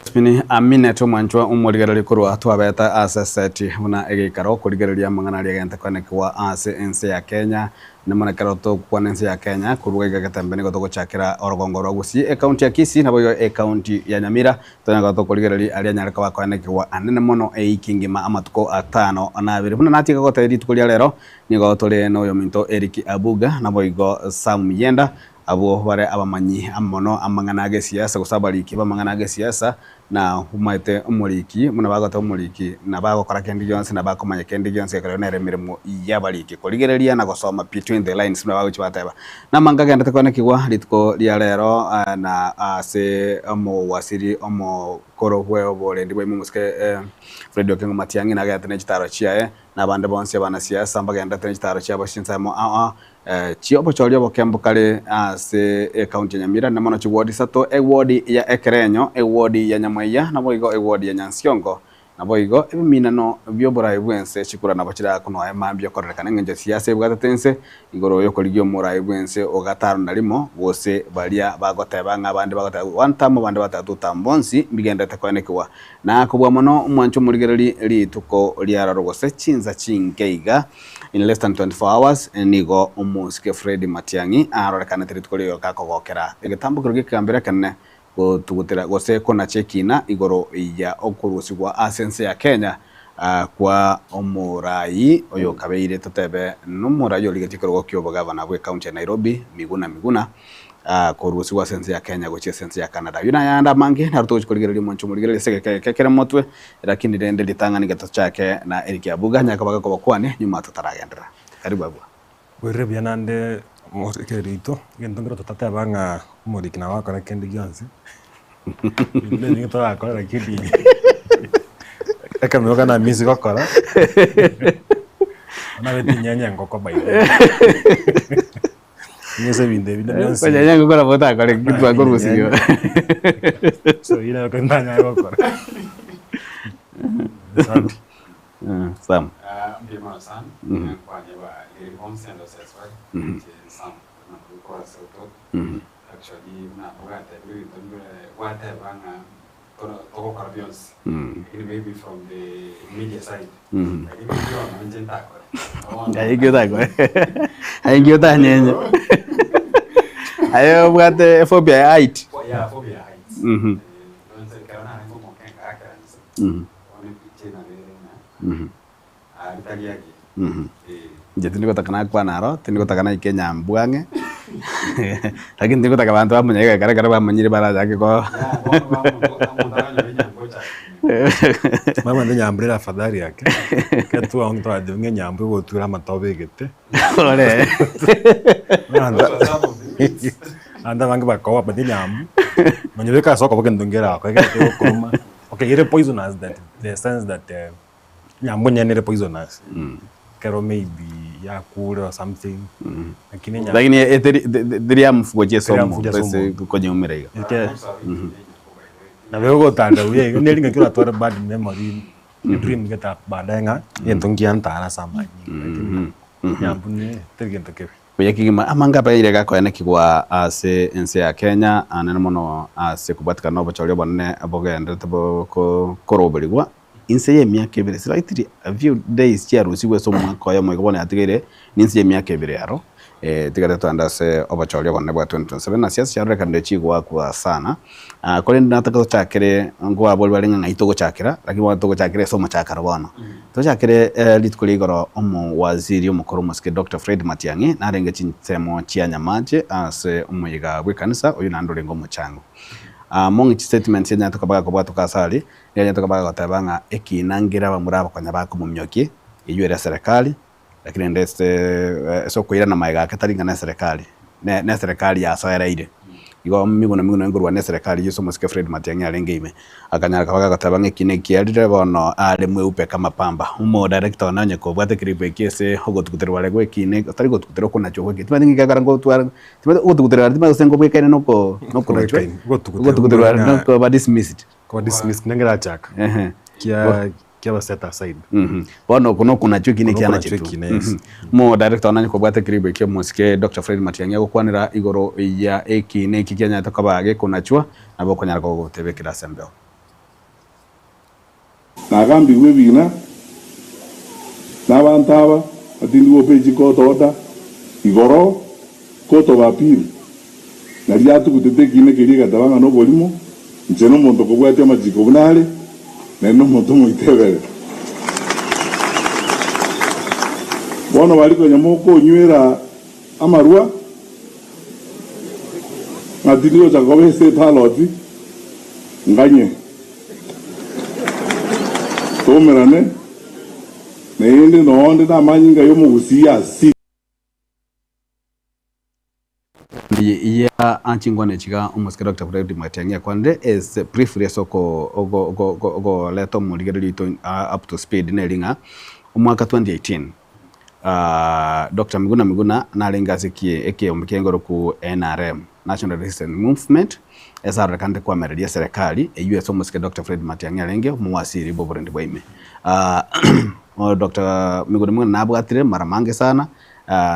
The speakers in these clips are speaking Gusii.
Spini aminete omwanchwa omorigereria korwa twabete ase eseti buna egeikaro korigereria amang'ana aria agente koenekigwa ase ense ya Kenya. Namono ekero togokwana ense ya Kenya korwa iga getembe nigo togochakera orogongo rwa Gusii, ecounty ya Kisii naboigo ecounty ya Nyamira. Tonyare koba tokorigereria aria anyare koba akoenekigwa anene mono eiki engima amatuko atano na abere. Buna natiga gotebia rituko ria rero nigo tore noyominto Eric Abuga naboigo Sam Miyenda Abwo bare abamanyi mono amang'ana ag'esiasa, gose abariki b'amang'ana ag'esiasa, na omaete omoriki, buna bagoteba omoriki, na bagokora kende gionsi, na bakomanya kende gionsi, ekero nere emeremo y'abariki, korigereria na gosoma between the lines, buna bagochia bateba. Namange agenderete koenekigwa rituko ria rero, na ase omowasiri omokoro bw'oborendi bwaime omosike Fred Okengo Matiang'i nagenderete ne chitaro chiaye, na abande bonsi abanasiasa mbagenderete ne chitaro chiabo chinsemo ao ao. Chi'obochori obokembu kare ase ecounty ya Nyamira na mono chiward isato, eward ya Ekerenyo, eward ya Nyamaiya naboigo eward ya Nyansiongo. Naboigo ebiminano bi'oborai bw'ense chikura nabo chirakunwa mambia okorerekana engencho siasa ebwatete ense igoro y'okorigia omorai bw'ense o gatano na rimo gose baria bagoteba ng'a abande bagoteba one term abande bagoteba two term bonsi mbigenderete koenekigwa na kobua mono omwancho omorigereri rituko riaroro gose chinsa chinke iga. In less than 24 hours nigo omosike Fred Matiang'i arorekanete rituko ri'oyoka akogokera egetambokero gi'ekegambero ekenene gotugutera gose konacha ekina igoro ya okorusigwa ase ense ya Kenya kwa omorai oyokabeire totebe nomorai origetie ekerogo ki'obogavana bw'ecounty ya Nairobi Miguna Miguna korusigwa ase ense ya Kenya gochia ase ense ya Canada. Ayio nayande amange naro togochia korigereria omonche omorigereria ase egeka eke kere motwe Lakini rende ritang'ani getochake na Eric Abuga nyaka baga kobakwania nyuma totaragenderera. Karibu abwo. Bwerire buya naende ekero riaito, egento nkero totateba ng'a omoriki nabo agokora kende gionsi, ebinto nebinge torakore lakini ekemoika namisi gokora, nabete tinyenya engoko by the way. Ase ebinto ebi bionsi. Konyenya engoko nabo otakore twakorusirie. So eyio nero ntanyare gokora. Asante. Sam. Mbuya mono sana, nkwanie abageni bonsi ande ase ase bare, inche Sam nakorwa korwa ase South Actually buna gwatebire ebinto mbire gwateba ng'a toro togokora bionsi, lakini maybe from the media side, lakini ekio bono inche ntakore. Bono Aye ekio otakore aye ekio otanyenye aye obwate ephobia ya height. Yeah, phobia ya heights. Nonye ekero narenge omoke ngakera inse, bono epicha nabo ere ng'a aria tari agiya. Inche tindi gotaka nakwane aro, tindi gotaka naike enyambu ang'e, lakini tindi gotaka abanto bamanye egekero ekero bamanyire barachake ko Mama ne enyambu ere afadhali ake, ekero twaong'e twarateba ng'a enyambu egotura amatobe egete, Ore. Abanto abange bakoba but enyambu, nonye beka ase okoboko egento nkere akore ekero kegokoruma, okay ere poisonous that the sense that Enyambu enyene ere poisonous, ekero maybe yakure or something, lakini enyambu. Lakini eteri teri amufu gochia ase Teri amufu omonto gochia ase ase omonto. konyeumera iga. Eke nabo egotanda buya iga, neri ng'aki oratware bad memory, dream gete baadaye ng'a egento ngiantara ase amanyinga, lakini enyambu ne teri gento kebe. Buya kegima amange abaeire gakoenekigwa ase ense ya Kenya, anene mono ase kobwatikana nobochori obonene bogenderete koroberigwa Inse y'emiaka ebere, slightly a few days chiarusigwe ase omwaka oyomo igo bono yatigaire ninse y'emiaka ebere aro, tiga totogende ase obochori obonene bwa 2027 na siasa chiarorekanire chigoakwa sana, korende nataka tochakere nkobaboria bare ng'a ng'ai togochakera, lakini bono togochakera ase omochakero bono. Tochakere rituko ria igoro omowaziri omokoro omosike Doctor Fred Matiang'i narenge chinsemo chia Nyamache ase omoyega bw'ekanisa oyio naende orenge omochango. Among chistatements enyarete koba gakobwatoka ase aria, Nigo tokoba goteba ng'a ekina nkere abamura abakonya bakomomiokia, eywo ere eserekari, lakini rende ase ase okoirana magega ake tari ng'a ne eserekari, ne ne eserekari yasoereire. Igo miguna miguna nkorwa ne eserekari eywo ase omosike Fred Matiang'i arenge ime, akanyara koba gagoteba ng'a ekina ekiarire bono are mweupe kama pamba. Omo director one onye kobwate clip ekio ase ogotuguterwa are gwa ekina tari gotuguterwa okonachwa gwa ekina, timanyeti ng'aki akora ngotwara timanyeti ogotuguterwa aria timanyeti gose nkobwekaine na oko na okonachwa, Ogotuguterwa ogotuguterwa aria ng'a- nokoba dismissed. Koba dismissed nenge erachaka Ehe. kia kiaba set aside. Mhm. Bono oko nokonachwa ekina Oko nokonachwa ekianachetwe. ekina, yes. Mhm. Mo director one onye kobwate clip ekio omosike Doctor Fred Matiang'i agokwanera igoro ya ekina eki kianyarete koba gekonachwa nabo okonyara kogotebekera ase embeo. Nagambigwe ebina nabanto aba, batindi gopa chicourt order igoro court of appeal, naria atugutete ekiina keria egateba ng'a noborimo, inche nomonto okobwatia amachiko buna are, naende nomonto omoitebere. Bono baria konya mokonywera amarwa, ng'a tindi gocha koba ase ebaloti, nganye. Toumerane, naende nonde namanyinga y'omogusii ase. Ya chingwana chiga omosike Doctor Fred Matiang'i akwanire ase briefly ase okoleta omorigereria oito up to speed neri ng'a omwaka 2018 Doctor Miguna Miguna narenge ase ekeombe kiaigoroku NRM, National Resistance Movement, Ase arorekanete koamereria eserekari eyio ase omosike Doctor Fred Matiang'i arenge omowasiri bw'oborendi bwa ime. Doctor Miguna Miguna nabwatire mara mange sana,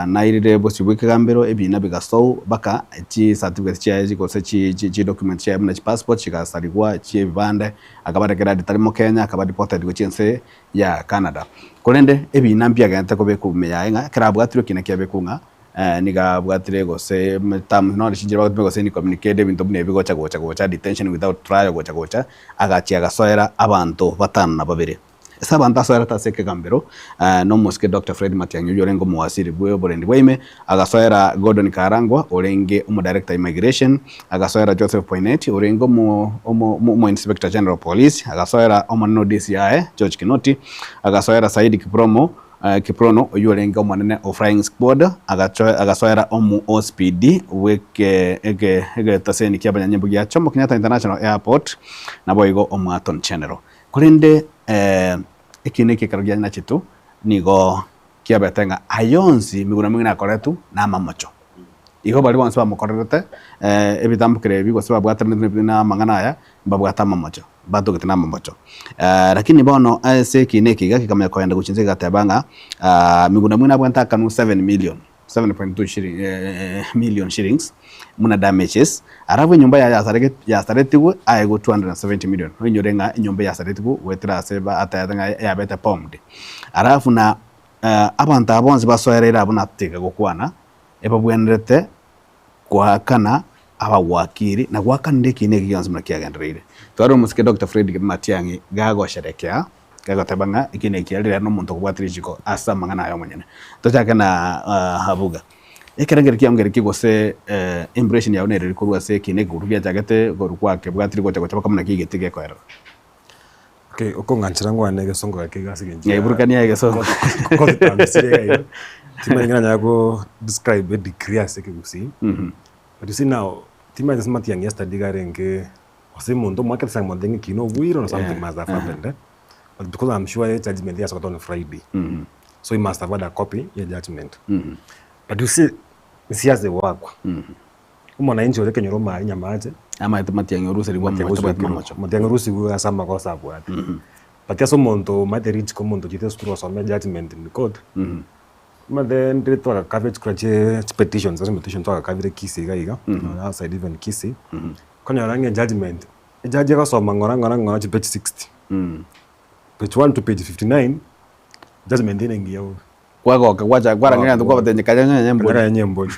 nairire bosio bw'ekegambero ebina bigasou baka chi certificate chiaye gose chi document chiaye buna chi passport chigasarigwa chie ebibande, akaba declared tari mokenya akaba deported gochia ense ya Canada. Korende ebina mbiagenderete kobekwa ime yaye ng'a ekero abwatirwe ekina kiabekwa ng'a Nigo abwatire gose terms nore chinchera bagotumia gose incommunicado ebinto buna ebi gocha gocha gocha detention without trial gocha gocha, agachia agasoera abanto batano na babere. Ase abanto asoerete ase ekegambero na omosike Doctor Fred Matiang'i oyio orenge omowasiri bwe oborendi bwa ime, agasoera Gordon Karangwa orenge omo director immigration, agasoera Joseph Boinnet orenge omo omo omo inspector general of police, agasoera omonene o DCI George Kinoti, agasoera Saidi Kipromo Kiprono, oyio orenge omonene o Flying Squad, agasoera omo-OCPD bw'egetaseni ki'abanyanyimbo gia Jomo Kenyatta International Airport, naboigo Omoattorney General. Korende eki nekio ekero gia Nyachitu nigo kiabete ng'a aya onsi Miguna Miguna akoretwe namamocho. Igo baria bonsi bamokorerete ebitambokero ebi gose babwatanete namang'ana aya mbabwate amamocho. Batogete namamocho. Lakini bono ase ekiina eke iga kekamanya kogenda gochia inse kegateba ng'a Miguna Mwina abwate akanwa 7 million, 7.2 shilling, million shillings buna damages, alafu enyomba yaye yasarege yasaretigwe aegwe 270 million. Oinyore ng'a enyomba eyasaretigwe goetera ase batebete ng'a yabete bombed. Alafu na abanto aba bonsi basoereire abwo natiga gokwana, ebabwenerete Goakana abagwakiri na goakanera ekiina eke gionsi buna kiagendereire. Twarora omosike Doctor Fred Matiang'i gagosherekea, gagoteba ng'a ekiina eke kiarire ere nomonto okobwata richiko ase amang'ana aye omonyene. Tochake na Abuga, ekerengerio kiao nkereki gose impression yao nereri korwa ase ekiina eke korwa giachagete korwa gwakebwatire gocha gocha mpaka buna kiaigete gekoerera? Okay, okong'anchera ngwane egesongo gake iga ase eng'encho ya Burukania egesongo. Kogitambisire iga igo, timanyeti nanyara ko describe edegree ase ekegusii, but you see now, timanyeti ase matiang'i yesterday iga arenge, gose omonto omwake ase omonto ng'a ekina obuire or something must have happened eh, but because I'm sure ejudgement yasoka on Friday, so he must have had a copy ya ejudgement. But you see, siasa egoakwa. Omonanchi oria ekenyoro omare nyamache. Amaete matiang'i oruserigwe amamocho abwate mamocho. Matiang'i orusigwe ase amagoso abwate. But ase omonto omanyete richiko omonto ochete esukuru gosoma ejudgement in court, omanyete ndire twagakabire chikura chie chipetitions ase petition twagakabire Kisii iga iga, nonya outside even Kisii, okonyora ng'a ejudgement, ejudge egosoma ng'ora ng'ora ng'ora chipage 60, page 1 to page 59, judgement ere engiya bobe. Kwagoka gwacha kwarang'ina egento kwabatebia nye karia nonye embori. Karia nonye embori.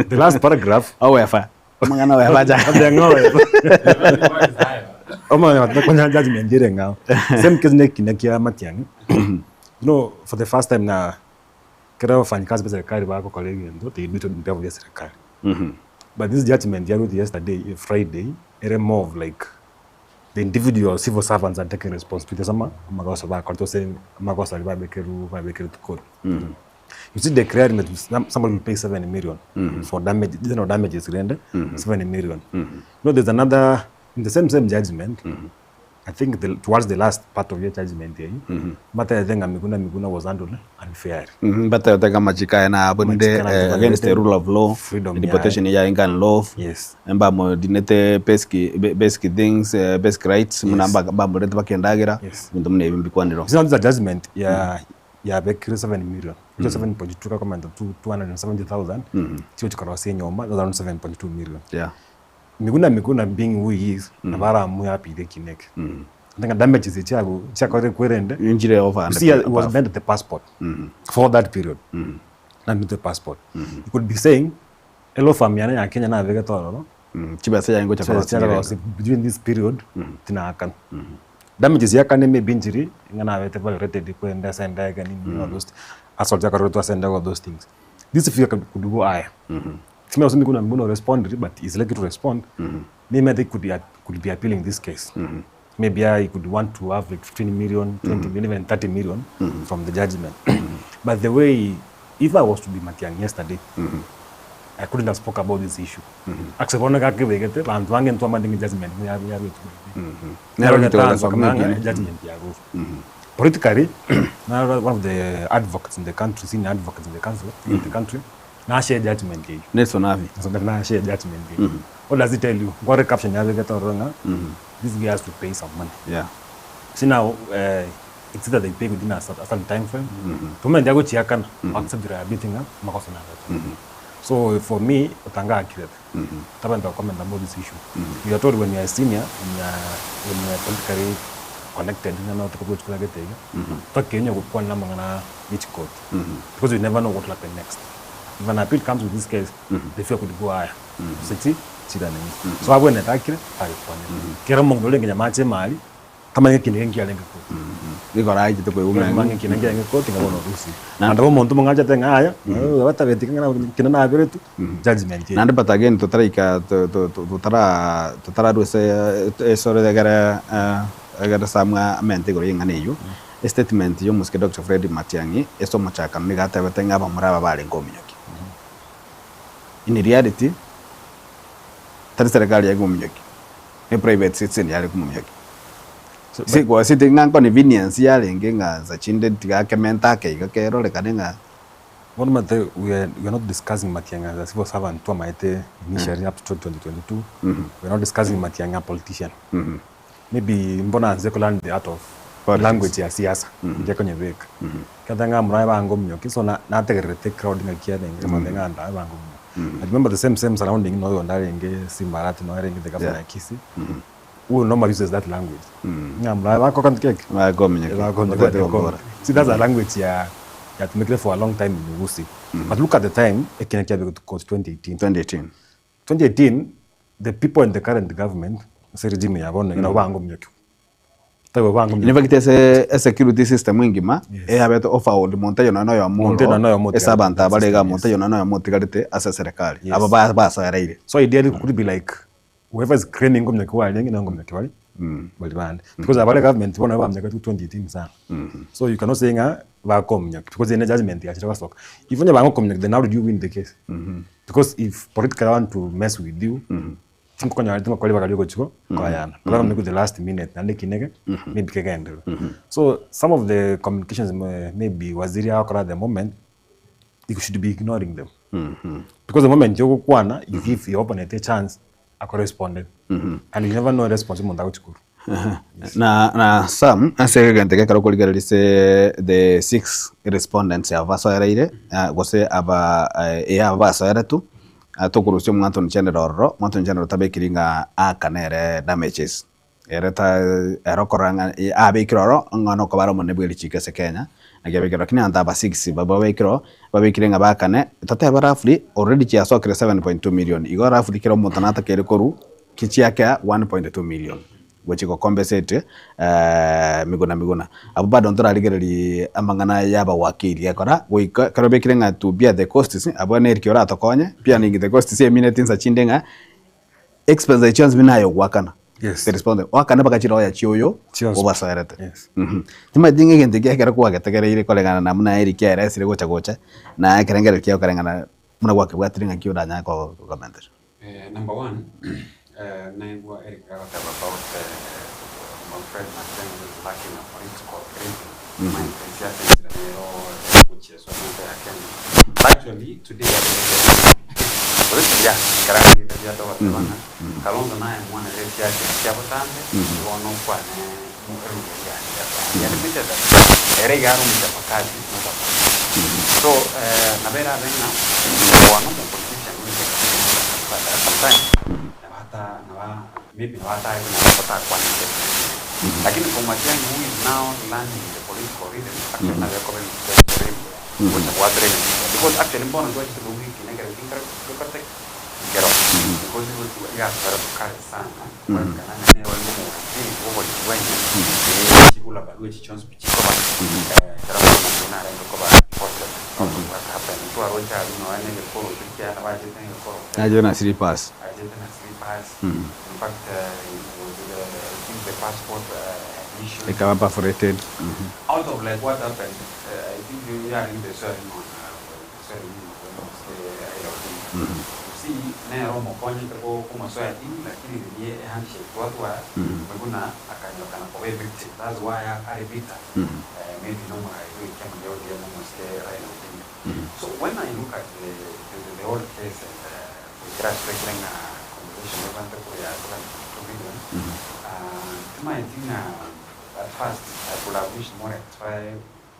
The last paragraph. Owefa. Amang'ana owefa acha. Amang'ana ng'a owefa. Omanye konya judgment ere ng'ao. Same case ne ekina kia Matiang'i. You know for the first time na kera wafanyikazi ba serikali bagokora egento they do it on behalf of serikali. But this judgment yarwete yesterday Friday ere more of like the individual civil servants are taking responsibility ase amagoso bakorete gose amagoso aria babekerwe babekeretwe korwa. You see declaring that somebody will pay 7 million for damage, general damages rende 7 million. You know there's another in the same same judgment I think the, towards the last part of your judgment eyio mbatebete ng'a Miguna Miguna was handled unfairly. Mbatebete ng'a amachiko aya nabunire Amachiko aya nabunire against the rule of law, freedom yaye. deportation yaye unlawful. Yes. Mbamodinete basic basic things basic rights buna Yes. mbamorete baka endagera Yes. ebinto buna ebi mbikwanire. It's not a judgment ya yabekire 7 million. Echo 7.2 kakomenta 270,000 chigochi korosia enyomba that's around 7.2 million. Yeah. Miguna Miguna being who he is nabo aramue appeal ekina eke. Ng'a damages echi chiago chiakorire kwerende. Inchire over You and see, he was above. meant the passport for that period. Namete passport. He could be saying, elo farm yane ya Kenya nabegete ororo, Chibesa yaye ngocha chibesa korosia chiare nirenga. korosia between this period, tinakana. Damages yakane maybe nchiri, ng'a nabete violated kwenda ase endege nini all those, assault yakoretwe ase endege all those things. This figure could go higher. Simanya gose mbuna mbuna orespondire but he's likely to respond, Nimanyete he could be could be appealing this case. Maybe he could want to have like 15 million, 20 million, even 30 million from the judgment. But the way, if I was to be Matiang'i yesterday, I couldn't have spoke about this issue. Akse bono gakebegete, bantu bange ntwamanyete ng'a judgment yaruetwe. Nero Nero rituko netaansa rigasoma komanya ng'a ekina. judgment yarure. Politically, narora one of the advocates in the country, senior advocates in the council, in the country, Nashe judgment eyio. Nelson Avi. Nelson Avi nashe judgment eyio. What does it tell you? Nkore caption yabegete ororo ng'a this guy has to pay some money. Yeah. See now, it's either they pay within a certain time frame, tomanyeti agochiakana, accept liability ng'a amakoso nabete. So for me, otanga akirete, tabwenerete go comment about this issue. You are told when you are senior, when you are, when you are politically connected, ng'a notoka gochia kore gete iga, tokenye gokwana amang'ana ye chikoti. Because you never know what will happen next. If an appeal comes with this case, the figure could go higher. Gose chi chirane inse. So abwenerete akire, agekwane. Kera omonto orenge nyamache emari, tamanya ekina eke nkiarenge koti. Nigo orachete koigwa Kera ng'a omanye ekina nkiarenge koti ng'a bono orusie. Naende omonto omong'achete ng'a yaya, batabeti ng'a ekina naberetwe, judgment eye. Naende but again totaraika to- to- to- totara totararwa ase esore egere egere samwa amente igoro y'eng'ana eywo. Estatement y'omosike Doctor Fred Matiang'i ase omochakano nigo atebete ng'a abamura aba barenge ominyokia. In reality, tari serikali yare komominyokia, ne private citizen yare komominyokia. So, Si gose ng'a convenience yarenge ng'a nsa chinde tiga akemente ake iga kerorekane ng'a. Bono omanyete we are we are not discussing Matiang'i as a civil servant twamaete initially up to 2022, we are not discussing Matiang'i a politician. Maybe mbono anse ko learn the art of Politics. language ya siasa inche konyebeka. Ekiagera ng'a muna ebange omonyoki so na nategererete crowd ng'aki yarenge mm ng'a nda ebange omonyoki. I remember the same same surrounding noyo onde arenge Simba Arati noyo arenge the governor Yeah. ya Kisii who normally uses that language. Ng'a muna bako kanto keke Bako omonyoki. Bako omonyoki Otete bako gokora. See that's a language ya yatumekire for a long time in Gusii. But look at the time ekina kiabegetwe court 2018. 2018. 2018 the people in the current government ase regime ya bono iga nabo banga omonyokiwa. Taibo banga In omonyokiwa. fact ase esecurity system engima Yes. eyabete overhauled monto oyo nonya noyomo Monto oyo oro nonya noyomo ase abanto otigarete abare iga system, monto yes. oyo nonya noyomo otigarete ase eserekari Yes. aba basoereire. So ideally it could be like whoever is claiming ngomonyokiwa arenge nabo ngomonyokiwa bare bari bande. Because abare government bono nabo bamenyoketwe 2018 sana. So you cannot say ng'a bakomonyokia because eye ne judgement yachire gosoka. If onye bangokomonyokia then how did you win the case? Because if politically want to mess with you, tinkokonyora tingokora ribaga riogochia ko koyana. Bono maybe the last minute naende ekinege maybe kegenderwe. So some of the communications maybe waziri agokora at the moment, you should be ignoring them. Because the moment yogokwana, you give your opponent a chance akoresponde. And you never know response omonto agochia korwa. Na na Sam ase egento eke ekero okorigereria ase the six respondents aba basoereire gose aba eh aba basoeretwe, tokorusia omwanto general ororo, omwanto general tabekiri ng'a aakane ere damages. Ere ta ere okorora ng'a abekire oro ng'a nokoba are omonene bwe richiko ase Kenya, naki abekire lakini abanto aba six baria babekire oo, babekire ng'a baakane, totebe roughly already chiasokire 7.2 million, igo roughly kera omonto natakeire korwa ki chiakea 1.2 million gochia go compensate Miguna Miguna. Abwo bado ntorarigererie amang'ana ya abawakili gekora goika ekero obekire ng'a to bear the costs abwo neri ki oratokonye bearing the costs emineti insa chinde ng'a expenses echio chionsi buna aye ogoakana Yes. the response oakane mpaka chiroya chia oyo Chionsi. obasoerete. Yes. Timanyeti ng'a egento ekia ekero kwagetegereire koreng'ana na buna Eric aeresire gocha gocha na ekerengererio kiago koreng'ana buna gwakebwatire ng'aki oranyare ko komentera. Number one, naigwa Eric agoteba about Fred Matiang'i is lacking a political charisma, omanyete siasa enchera nero egochieswa ase ense ya Kenya. But actually today gose buya ekero arenge buya togoteba ng'a Kalonzo naye mwana ere esiasa eye chia botambe, bono okwane eruga ya siasa. He admitted that ere iga are omochapakazi not a politician. So nabo erabe ng'a koba nomopolitician goika sometimes nabo ata naba maybe nabo atare konyara gotakwana. Lakini for Matiang'i who is now learning the political rhythm, actually nabo ekoba ebinto bire ebiya gocha goatera ebinto ebiya because actually mbono ntwachete koigwa ekina ekero ki nkere gekorete ki? Nkero. Because igo iga asore kare sana kororekana ng'a nere orenge omowaziri bwa oboriki bwa ime, chigula barua echi chionsi pi chikoba, ekero bono naende narenge koba deported out of what happened. Ntwaroche aria nonya na egekoroto kiaye nabo achete na egekoroto. Nachete na slippers. Achete na slippers. In fact, it was the, I think the passport had issues. Ekaba perforated. Out of like what happened, I think yarenge the swearing on, the swearing in of Mosque Raila Odinga. You see, nere omokonyete komosoa in, lakini riria e handshake twatwara, buna akanyokana koba a victim. That's why are bitter. Maybe nomorai bwe ekiama kia ODM Mosque Raila Odinga. So when I look at the, the, the, the whole case and goikera ase toikire ng'a conversation ebwate korwa ya 252 billion, timaeti ng'a at first I could have wished more rectify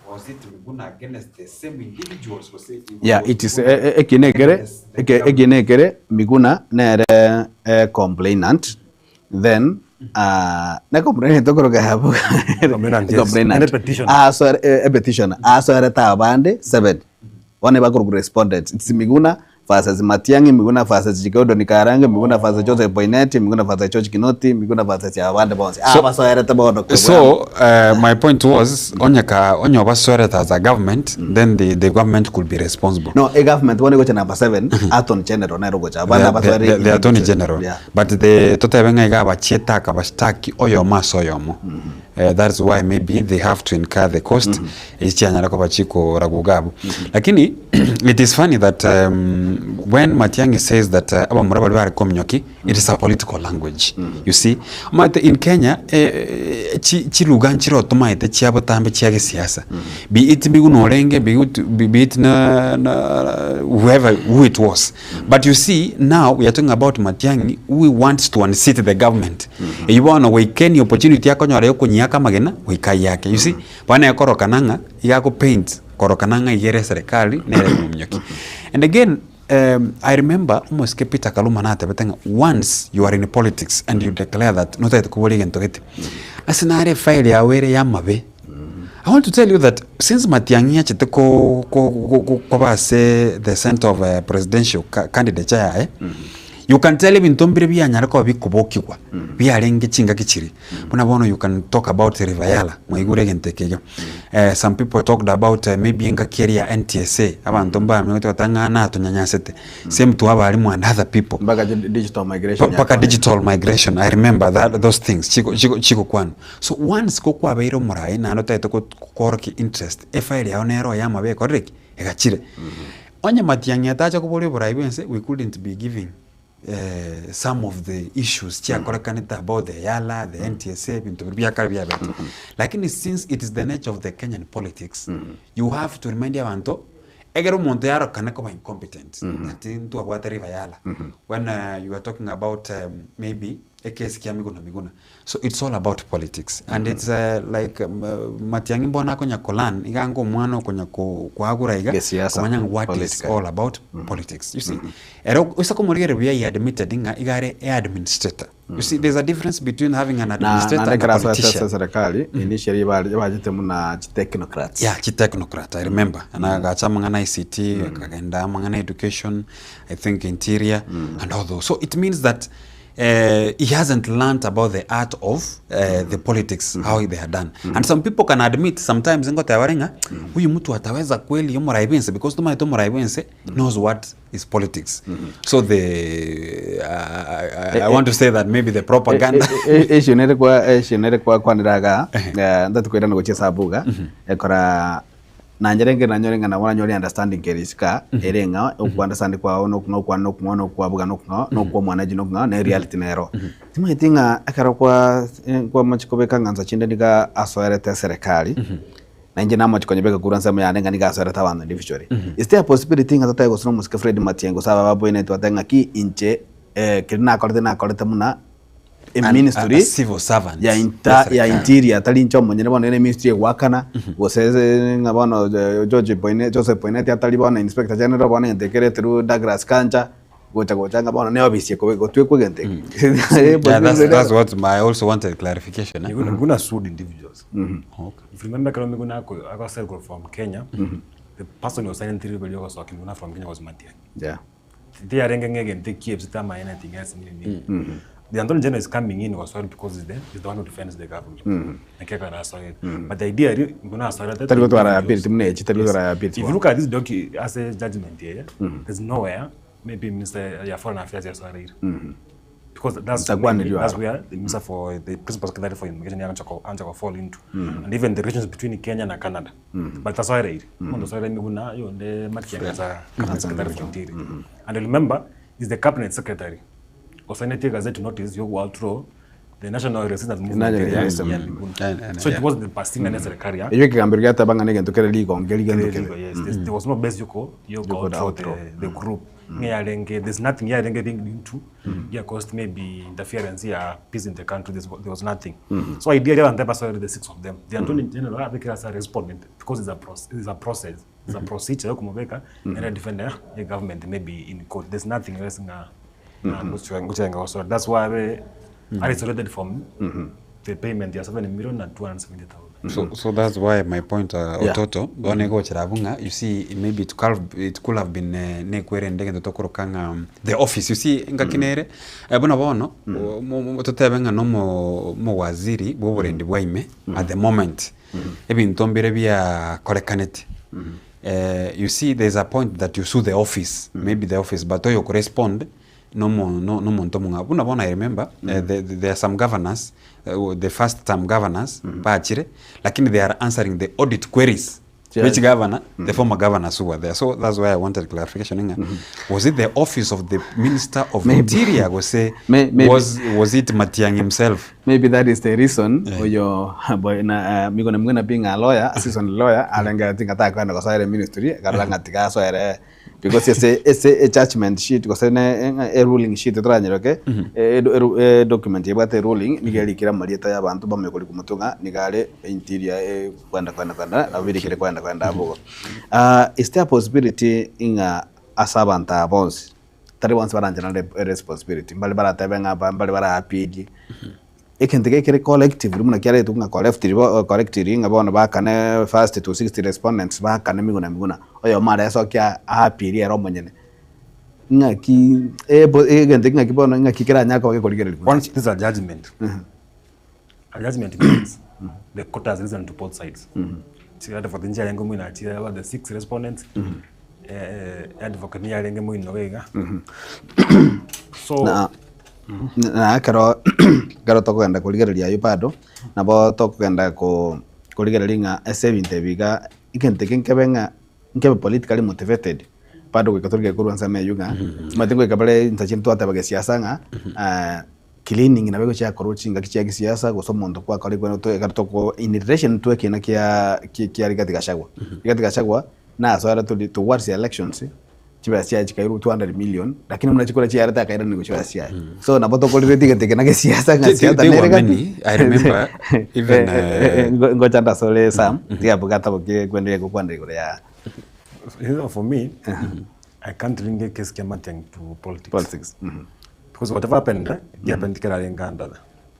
was it Miguna against the same individuals gose it Yeah, was it is Miguna ekina ekere against the government? ekina ekere Miguna nere complainant then ne complainant okoroka yabo Complainant, yes. complainant. And a petitioner. Asoere a petitioner asoerete abande seven bono bakorokwa respondents it's Miguna versus Matiang'i, Miguna versus Gordon Karange, Miguna versus Joseph Boinnet, Miguna versus George Kinoti, Miguna versus abande bonsi. So- Abasoerete bono kobua. So my point was onye ka onye obasoerete as a government then the government could be responsible. No, e government bono egocha number 7, Attorney General nere ogocha. Abana abasoere The attorney general. Yeah. But the totebe ng'a iga abachiete akabashtaki oyomo ase oyomo. That is why maybe they have to incur the cost echi chianyara koba chikoragwa iga abwo. Lakini it is funny that when Matiang'i says that abamura baria bare kominyoki, it is a political language. You see, omanyete in Kenya chi chiluga nchire otomaete chia botambe chia gesiasa. Be it Miguna orenge, be it be it na na whoever who it was. But you see now we are talking about Matiang'i who wants to unseat the government. Eyio bono goika any opportunity akonyora ya okonyiaka amagena goika ayiake. You see, bono ekorokana ng'a iga ako paint korokana ng'a iga ere eserekari nere ekomominyokia. And again I remember omosike Peter Kaluma natebete ng'a once you are in politics and you declare that notagete koboria egento gete, ase nare efile yago ere ya amabe. I want to tell you that since Matiang'i achete ko ko ko koba ase the center of presidential candidature yaye, you can tell ebinto mbire bianyare koba bikobokigwa biarenge chingaki chiria. Buna bono you can talk about River Yala, mwaigure egento eke iga. Some people talked about maybe engaki eria ya NTSA, abanto mbamenyete goteba ng'a natonyanyasete, same to abalimu and other people. Mpaka digital migration Mpaka digital migration, I remember that those things chiko chiko chigokwanwa. So once ko kwabeire omorai naende otagete koorokia interest, efile yao nero ya amabe ekorire ki? Egachire. Onye Matiang'i atacha koboria oborai bwense, we couldn't be giving some of the issues chiakorekanete about the Yala, the NTSA, ebinto biria bia kare biabete. Lakini since it is the nature of the Kenyan politics, you have to remind abanto, ekero omonto yarokana koba incompetent, ati ntwabwate River Yala, when you are talking about maybe ekesi kia Miguna Miguna, So it's all about politics and it's like Matiang'i mbono akonya ko learn iga anga omwana okonya koagura iga Gesiasa, komanya ng'a what is politically. all about politics you see. Ere ase komorigereria buya he admitted ng'a iga are e administrator. You see there's a difference between having an Na administrator naende and a ekero asoete ase politician. eserekari, initially ebachete buna chitechnocrats. Yeah, chitechnocrat, I remember. Na agacha amang'ana ICT, akagenda amang'ana education, I think interior and all those. So it means that he hasn't learnt about the art of the politics how they are done and some people can admit sometimes ngoteba bare ng'a huyu mtu ataweza kweli omorai bwense because tomaete omorai bwense knows what is politics so the I want to say that maybe the propaganda Issue nere kwa issue nere kwa kwanera igaa ntati koirana gochia esabu iga ekora Nainche renge nanyore ng'a nabo nanyore understanding kere isiko aa, ere eng'ao, okwa understand kwao na okong'ao kwane na okong'ao na okwa buga na okong'ao, na okwa omwanaji na okong'ao, na ereality nero. Timanyeti ng'a ekero kwa kwamochia kobeka ng'ansa chinde niga asoerete eserekari, na inche namochia konyebeka korwa ensemo yane ng'a niga asoerete abanto individually. Is there a possibility ng'a totae gosira omosike Fred Matiang'i gose abe ababoineti batebe ng'aki inche keria nakorete nakorete buna An eministry a civil servant ya inta ya y'eserekari. interior tari inche omonyene bono ere eministry egoakana gose ase ng'a bono George Boinnet Joseph Boinnet atari bono inspector general bono egento ekere through Douglas Kanja. Gocha gocha ng'a bono ne ofisi ekobe gotwekwa egento eke. Yeah, that's, that's what my, I also wanted clarification. Eh? Miguna, Miguna sued individuals. Okay. If you remember ekero Miguna ako- agoserwa from Kenya, the person who was signing through bari ogosoka Miguna from Kenya was Matiang'i. Yeah. Tiyarenge ng'a egento ekiebisete ama anything else nini nini. The Attorney General is coming in gosoa because he's the, he's the one who defends the government. Naki ekero asoete. But the idea eri, Miguna asoerete Tari gotwara individuals. liability buna echi, tari gotwara liability If you look at this docu ase judgment eye, there's nowhere maybe minister ya foreign affairs yasoereire. Because that's Ntakwanire maybe, that's aro. where the minister for the principal secretary for immigration ancha ko ancha ko fall into. And even the relations between Kenya na Canada. But tasoereire. Omonto osoereire Miguna yonde Matiang'i asa cabinet secretary for interior. And remember, is the cabinet secretary osainete gazette notice yogoaltro the national resistance movement National ya- Resistance ya Movement. Miguna. Yeah, yeah, So it yeah. wasn't the Palestinian mm. serikali ya Eywo ekegambero giateba ng'a na egento kere rigonge rigento kere. Legal, yes. There's- There was no base yoko yoko Yoko outthrow outthrow. the, the group. Ng'e yarenge, there's nothing yarenge linked into yeah, caused maybe interference ya peace in the country. There's, there was nothing. So ideally, and sorry, the six of them. The Attorney General abekera as a respondent because it's a process. It's a process. It's a procedure yokumubeka and defend the the government maybe in court. There's nothing else nga nga nguchenga so that's why we are isolated from the payment ya 7 million and 270,000. So, so that's why my point uh, Yeah. ototo one gochera abwo ng'a you see maybe it could have, it could have been uh, nekwerende egento tokoroka ng'a um, the office you see engaki nere eh, buna bono o- mo- mo- totebe ng'a nomo omowaziri bwa oborendi bwa ime at the moment ebinto mbire biakorekanete eh, you see there's a point that you sue the office maybe the office but oyo okorespond nomo no nomonto omong'ao. Buna bono I remember eh, the, the, there are some governors uh, the first term governors bachire lakini they are answering the audit queries Yes. which governor the former governors who were there so that's why I wanted clarification ng'a was it the office of the minister of Maybe. interior gose May- maybe. was was it Matiang'i himself Maybe that is the reason oyo boy na uh, migona migona being a lawyer, a seasoned lawyer, alenga tinga ta kwenda gosoere ministry, karora ng'a tiga asoere because ese ese a judgment sheet gose ne a ruling sheet toranyeroke e, e, e document ebwate ruling niga erikire amarieta ya abanto bamanye korikwa omotwe ng'a niga are interior e kwenda kwenda kwenda nabo birikire kwenda kwenda abwo igo. Ah, is there a possibility ng'a ase abanto aba bonsi tari bonsi barancherane responsibility, mbare baratebe ng'a aba mbare bara appeal Egento eke kere collectively buna kiaretwe ng'a collectively bo collectively ng'a bono bakane first to 60 respondents bakane miguna miguna, oyomo aresokia a appeal ere omonyene. Ng'aki ebo egento eke ng'aki bono ng'aki keranyare koba gekorigererigwa? Once this is a judgment, a judgment means the court has listened to both sides. Chi advocate nchiarenge omoino achire about the six respondents, eh, advocate niyo arenge moino iga iga. So Na na ekero ekero tokogenda korigereria aywo bado, nabo tokogenda ko korigereria ng'a ase ebinto ebi iga, egento eke nkebe ng'a nkebe politically motivated, bado goika torigererie korwa ensemo eywo ng'a, omanyete ngoika bare insa chinde twateba gesiasa ng'a cleaning nabo egochia yakorwa chingaki chia gesiasa gose omonto kwakora ekero toko in relation to ekina kia kia Rigathi Gachagua. Rigathi Gachagua nasoera tori towards elections. Chibesa chiaye chikairwa 200 million, lakini buna chikura chiarete akairanerigwa chibesa chiaye. So nabo tokorereti egento eke na gesiasa ng'a They- siasa they nere were gati. many. I remember even, Ngocha ndasore Sam, tiga abwo gatabokie kwenderia gokwanera igoro ya You know, for me, I can't link a case kia Matiang'i to politics. politics. Because whatever happened, eh, it happened kera arenge under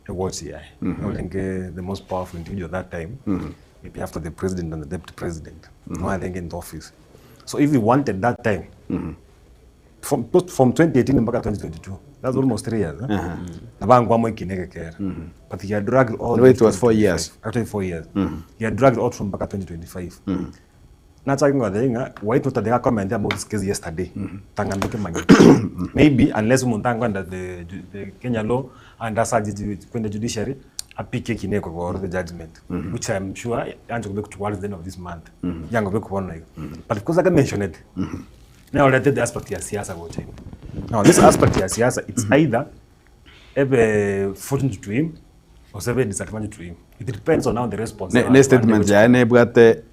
the watch yaye. Orenge the most powerful individual at that time, maybe after the president and the deputy president, no arenge in the office. So if he wanted that time, from, from 2018 mpaka 2022, that's almost three years. Eh? Nabangwamo ikinege kera. But he had dragged all No, it was 4 years. Actually 4 years. He had dragged out from mpaka 2025. Nachaki ngothe ng'a why tutadeka comment about this case yesterday tang'ambe mangi maybe unless umuntu angwenda the, the Kenya law and asa kwenda judiciary apike kineko or the judgment which I'm sure yanjo kube towards the end of this month yango be kubona hiyo but because I mentioned it now let the aspect ya siasa go chini now this aspect ya siasa it's either ebe fortune to him or sebe disadvantage to him it depends on how the response Ne, ne statement yaye nebwate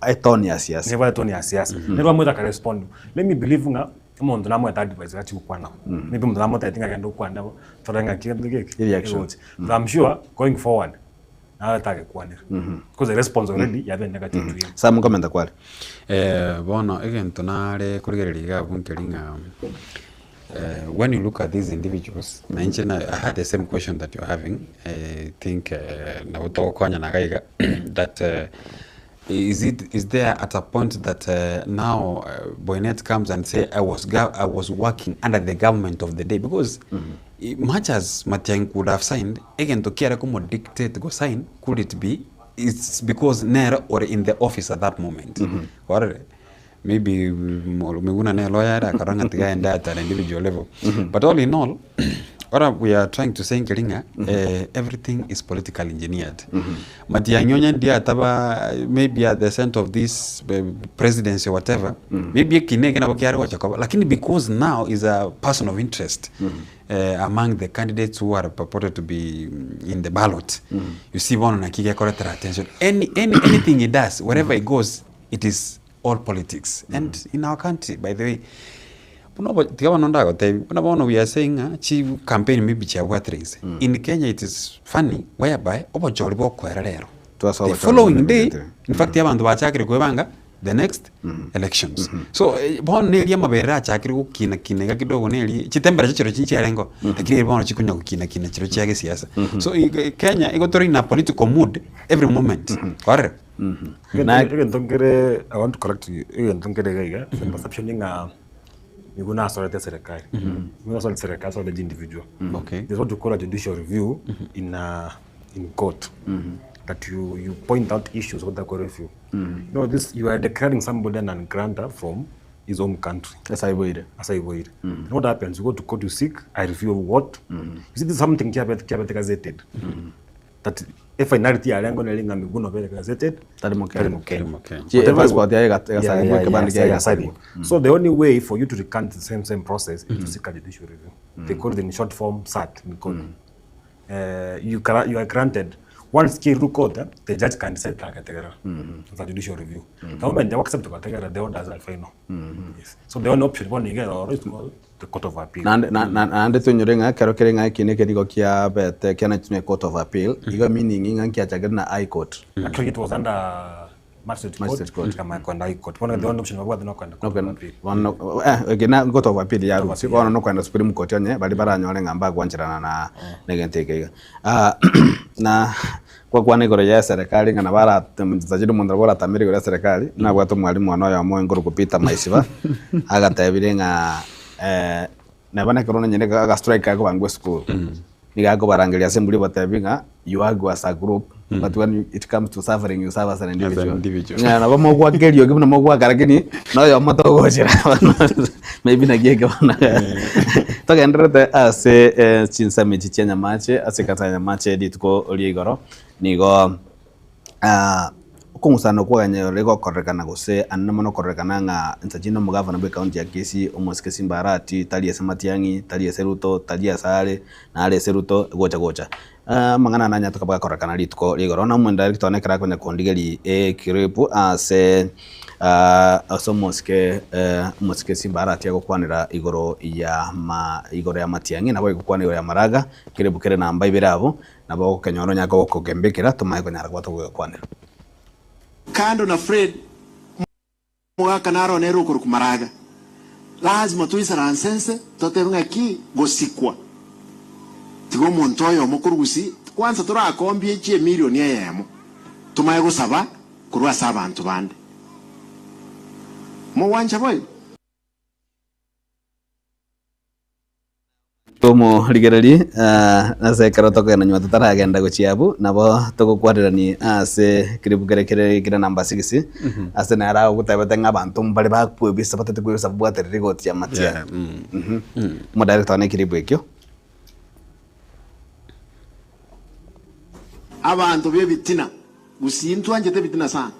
etone ya siasa. nebwate tone ya siasa nero amwete akarespond let me believe ng'a omonto namwete advice gachi gokwana maybe omonto namotebeti ng'a genda okwane nabo tore ng'a ki gento geke Reaction. egochi but I'm sure going forward naye tagekwanera because the response already yabe negative to him Sam nkomenta kware. Eh, bono egento nare korigereria iga abwo nkeri ng'a. When you look at these individuals, na inche na I had the same question that you're having, I think nabo togokonyana iga iga that is it is there at a point that now Boinnet comes and say I was gov I was working under the government of the day because much as Matiang'i could have signed, egento kiare komo dictate go sign could it be it's because nere ore in the office at that moment, kwarorire? Maybe Miguna nere lawyer ere akarora ng'a tiga aende at an individual level. But all in all, what we are trying to say nkeri ng'a everything is politically engineered. Matiang'i onye ndiye ataba maybe at the center of this presidency or whatever, maybe ekina eke nabo kiare gocha koba, lakini because now is a person of interest among the candidates who are purported to be in the ballot, you see bono naki gekoretera attention. Any, any, anything he does, wherever he goes, it is all politics and in our country by the way buna obo tiga bono ndagotebi buna bono we are saying ng'a chi campaign maybe chiabwatire inse in Kenya it is funny whereby obochori bokoera rero Twasoa the obochori following buna day bwetire. in fact abanto bachakire kwebanga the next elections so bono neri amabere achakire gokina kina iga kidogo neri chitemperature chirochio nchiarengeo lakini eri bono chikonya gokina kina chirochio chia gesiasa so Kenya igo tore in a political mood every moment kwarorire. Egento nkere, I want to correct you, egento nkere iga iga, the perception ng'a nigo nasorete eserekari. Nigo nasorete eserekari, nasorete individual. Okay. There's what you call a judicial review in a, in court. That you, you point out issues what they call review. You know, this, you are declaring somebody an ungranta from his own country. Ase aiboire. Ase aiboire. And what happens, you go to court, you seek a review of what? You see, this is something kiabete, kiabete gazetted. That efinality yarenge nere ng'a miguna obere gazetted Tari Mokenya. tari Mokenya. Tari Mokenya. Chi- Whatever- passport yaye egat- Yeah, egasarigwa, yeah, ekebande yeah, kiaye yagasarigwa. So the only way for you to recant the same same process is to seek a judicial review. They call it in short form SAT in court. You, you are granted once kiru court eh, the judge can decide akategerera. It's a judicial review. The moment they accept akategerera the orders are final. Yes. So the only option one you get is to go to the court of appeal. Naende na- na- naende toinyore ng'a ekero kere ng'a ekina eke nigo kiabete kianachire na court of appeal, igo meaning ng'a nkiachakire na high court. Actually it was under magistrate court, Magistrate court. kama kwenda high court. Bono the only option babwate nokwenda court of appeal. Bono eh, eke na court of appeal yarusia, bono nokwenda supreme court onye baria baranyore ng'a mbagwancherana na na egento eke iga. Ah, na Gwakwana igoro y'eserekari ng'a nabo aratasire omonto nabo oratamere igoro y'eserekari, nabwate omwalimu one oyomo oinkorokwa Peter Maisiba, agatebire ng'a neba nekero nonye na aga strike gakobangwa esukuru, nigo akobarangeria ase emburi obatebia ng'a you argue as a group but when it comes to suffering you suffer as an individual. individual. Ng'a nabo mogwaka eriogi buna mogwaka lakini na oyomo togochera maybe naki eke bono. Togendererete ase chinsemo echi chia Nyamache, ase ekanisa ya Nyamache rituko ria igoro, nigo okong'usana okwo kwaganyerire gokorekana gose ande mono kororekana ng'a inse chinde omogavana bwe ekaunti ya Kisii, omosike Simba Arati, tari ase Matiang'i, tari ase Ruto, tari ase are, nare ase Ruto, gocha gocha. Amang'ana aya nanyarete koba gakorekana rituko ria igoro, na omondirector one ekero akonya kondigeria eclip ase ase omosike omosike Simba Arati agokwanera igoro ya ma igoro ya Matiang'i, nabo agokwana igoro ya Maraga, clip kere namba ibere abwo, nabo ogokenyora onyare kogokembekera tomanye konyara koba togogekwanera. Kando na Fred Omogaka naro nere okorokwa Maraga. Lazima toisaranse nse totebe ng'aki gosikwa. Tiga omonto oyomo korwa gusii kwanza torakombie chiemilioni eyemo tomanye gosaba korwa ase abanto bande. Mogwancha boigo? Tomorigererie ase ekero tokogenda nyuma totaragenda gochia abwo, nabo togokwanerani ase keribu kere kere kere number six, ase nere agotebete ng'a abanto mbare bakwebisa batete kwebisa babwate rigoti ya matiang'i. Omodirector one ekiribu ekio. Abanto b'ebitina, gusii ntwanchete ebitina sana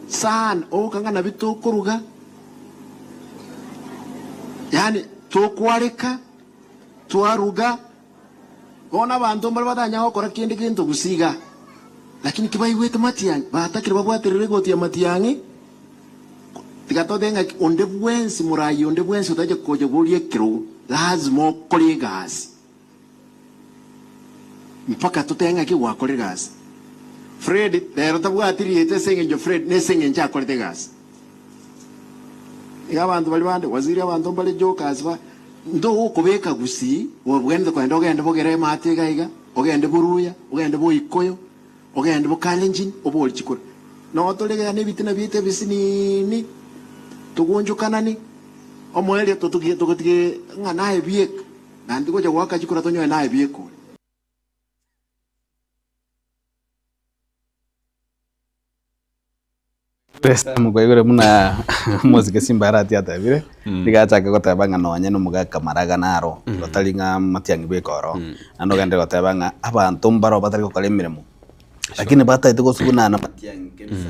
sana, ogoka ng'a nabio tokoruga, yaani tokwareka, twaruga, bono abanto mbare batanyare gokora kende gento gusii igaa, lakini kibaigwete matiang'i, batakire babwaterere egoti ya matiang'i, tiga totebe ng'aki onde bwensi morayi onde bwensi otache kocha boria ekerogo, lazima okore egasi. Mpaka totebe ng'aki gwakorire egasi. Fred rero tabwati rieta ase eng'encho Fred nese eng'encho akorete egasi. Iga abanto baria bande waziri abanto mbare jokers ba Ntogokobeka gusii, obwenerete kogenda ogende bogere emate iga iga, ogende boruya, ogende boikoyo, ogende bokalenjin, obori chikura. Noo tore iga nebitina biaito ebisinini, togonchokanani, omoerio totogie togotige ng'a naye bieka, naende tigocha goaka chikura tonyore naye bieka ore. Sam kwaigure buna omosike Simba Arati atebire, nigo achake goteba ng'a nonye na omogaka Maraga naro, otari ng'a matiang'i bweka oro, naende ogende goteba ng'a abanto mbaro batari gokora emeremo, lakini bataete gosugunana matiang'i kabisa.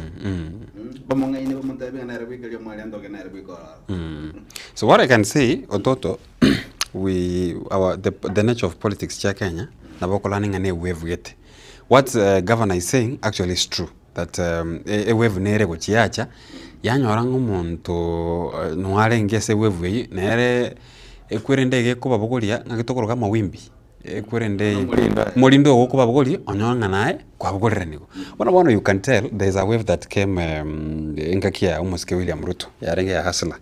Bamong'aini bamotebie ng'a nere bweka riria omwarianto oke nere bweka ororo. So what I can say, Ototo, we our the, the nature of politics chia Kenya, nabo okorora ng'a ne ewave gete. What governor is saying actually is true. That ewave nere gochia yacha, yanyora ng'a omonto noo arenge ase ewave eywo, nere ekwerende iga ekobabogoria ng'aki tokoroka amawimbi, ekwerende omorindo ogo okobabogoria onyore ng'a naye kwabogoreranigwe. Bono bono you can tell there is a wave that came engaki ya omosike William Ruto, yarenge ya hustler,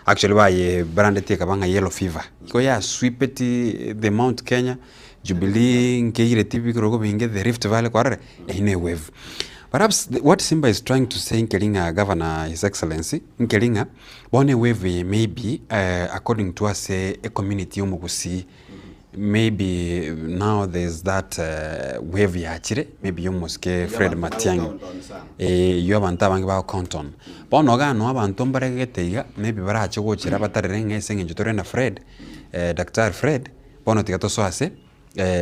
actually baye brandeti ekaba ng'a yellow fever, igo yasweepeti the Mount Kenya, Jubilee nkeireti ebirogo binge the Rift Valley kwarorire, eyio ne ewave. Perhaps what Simba is trying to say nkeri ng'a governor his excellency, nkeri ng'a bono ewave eye maybe according to ase ecommunity ya omogusii, maybe now there is that wave yachire maybe ya omosike Fred Matiang'i, eh eywo abanto abange bago count on. Bono iga noo abanto mbaregete iga maybe barache gochera batarere ng'a ase eng'encho tore na Fred, daktari Fred. Bono tiga tosoe ase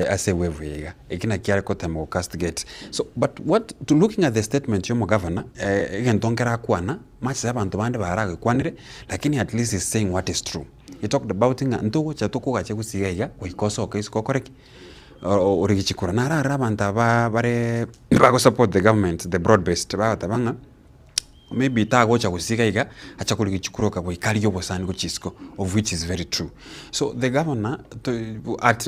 ase ewave eye iga. Eki nakio are gotema go castigate. So but what to looking at the statement ya omogavana, egento nkere akwana, much as abanto bande baragekwanere, lakini at least he's saying what is true. He talked about ng'a ntogocha tokogacha gose iga iga, goika osoke isiko okore ki? Origie chikura. Nararora abanto aba bare bago support the government, the broad based, bagoteba ng'a. Maybe tagocha gose iga iga, acha korigia chikuroka goika arigie obosani gochia isiko, of which is very true. So the governor to at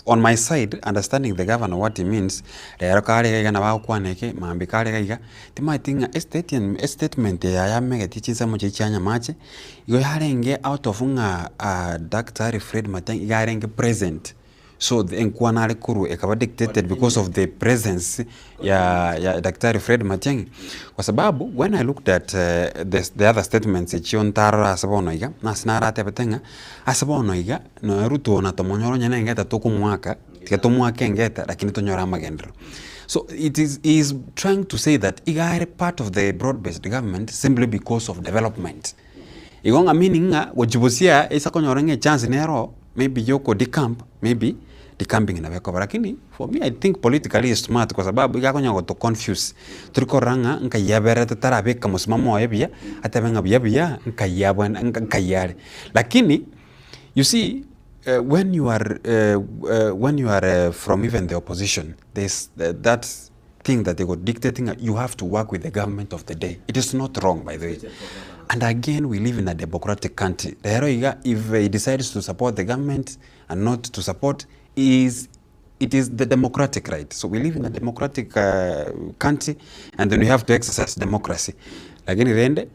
on my side understanding the governor what he means, rero kare iga iga nabo agokwana eke, mambia kare iga iga, timanyeti ng'a estatian estatement eye yamegetie chinsemo chiria chia Nyamache, igo yarenge out of ng'a Daktari Fred Matiang'i iga arenge present. So the enkwana are korwa ekaba dictated because of the presence ya ya Daktari Fred Matiang'i. Kwa sababu when I looked at the the other statements echio ntarora ase bono iga, nase naratebete ng'a ase bono iga nonya Ruto na tomonyore onye na engeta tokomoaka, tiga tomoake engeta lakini tonyore amagenderero. So it is he is trying to say that iga are part of the broad based government simply because of development. Igo ng'a meaning ng'a gochia bosia ase okonyora ng'a echance nero maybe ya oko decamp maybe decamping nabo ekoba lakini for me I think politically is smart kwa sababu iga akonya goto confuse tori korora ng'a nkai aberete tarabeka mosimamo oye buya atebe ng'a buya buya nkai abwene nkai are. Lakini you see when you are when you are from even the opposition there is that thing that they go dictate ng'a you have to work with the government of the day. It is not wrong by the way. And again we live in a democratic country. Rero iga if he decides to support the government and not to support is it is the democratic right. So we live in a democratic country and then we have to exercise democracy. Lakini rende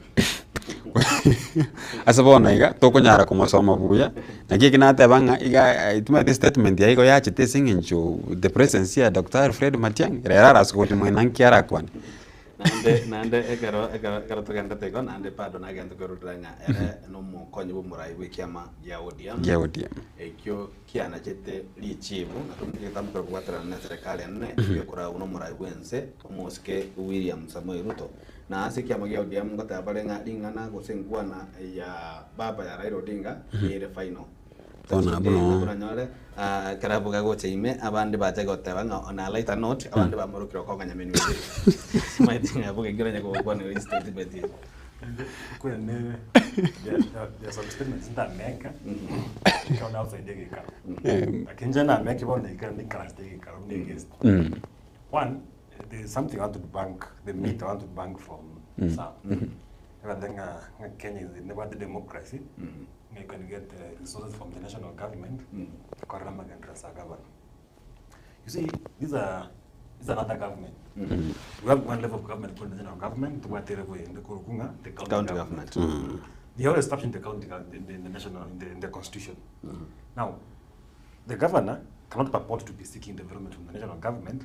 ase bono iga tokonyara komosoma buya, naki eki nateba ng'a iga timanyeti estatement yaye igo yachete ase eng'encho the presence ya Daktari Fred Matiang'i, rero arase gocha mwene nki arakwane. Naende naende ekero ekero ekero togendete igo naende bado nagento kwerorera ng'a ere nomokonyi bw'omorai bw'ekiama gia ODM, Gia ODM. ekio kianachete richibu na tominche egetambo kere kobwaterana na eserekari enene egekoragwa nomorai bw'ense omosike William Samoei Ruto. Na ase ekiama gia ODM ngoteba bare ng'a ring'ana gose enkwana ya baba ya Raila Odinga nere final. Bono abwo Tachinde noo. toranyore ekero abwo gagocha ime abande bache goteba ng'a on a lighter note abande bamorokire okong'anya menwa ebere. Simaeti ng'a abwo gaki oranye gokwanera estatement eye. Kwene there, there, there are some statements ntameka ekero nde outside egekaro. Lakini inche nameke bono ekero nikaranste egekaro buna eguest. One, there is something I want to debunk, the myth I want to debunk from Sam. Ebate ng'a ng'a Kenya is nebwate democracy, ng'a you can get resources from the national government, korera amagenderero ase agavana. You see, these are this is another government. We have one level of government called the national government, tobwate level ende korokwa ng'a the county County government. government. They are all established in the county, in the, in the national, in the, in the constitution. Now, the governor cannot purport to be seeking development from the national government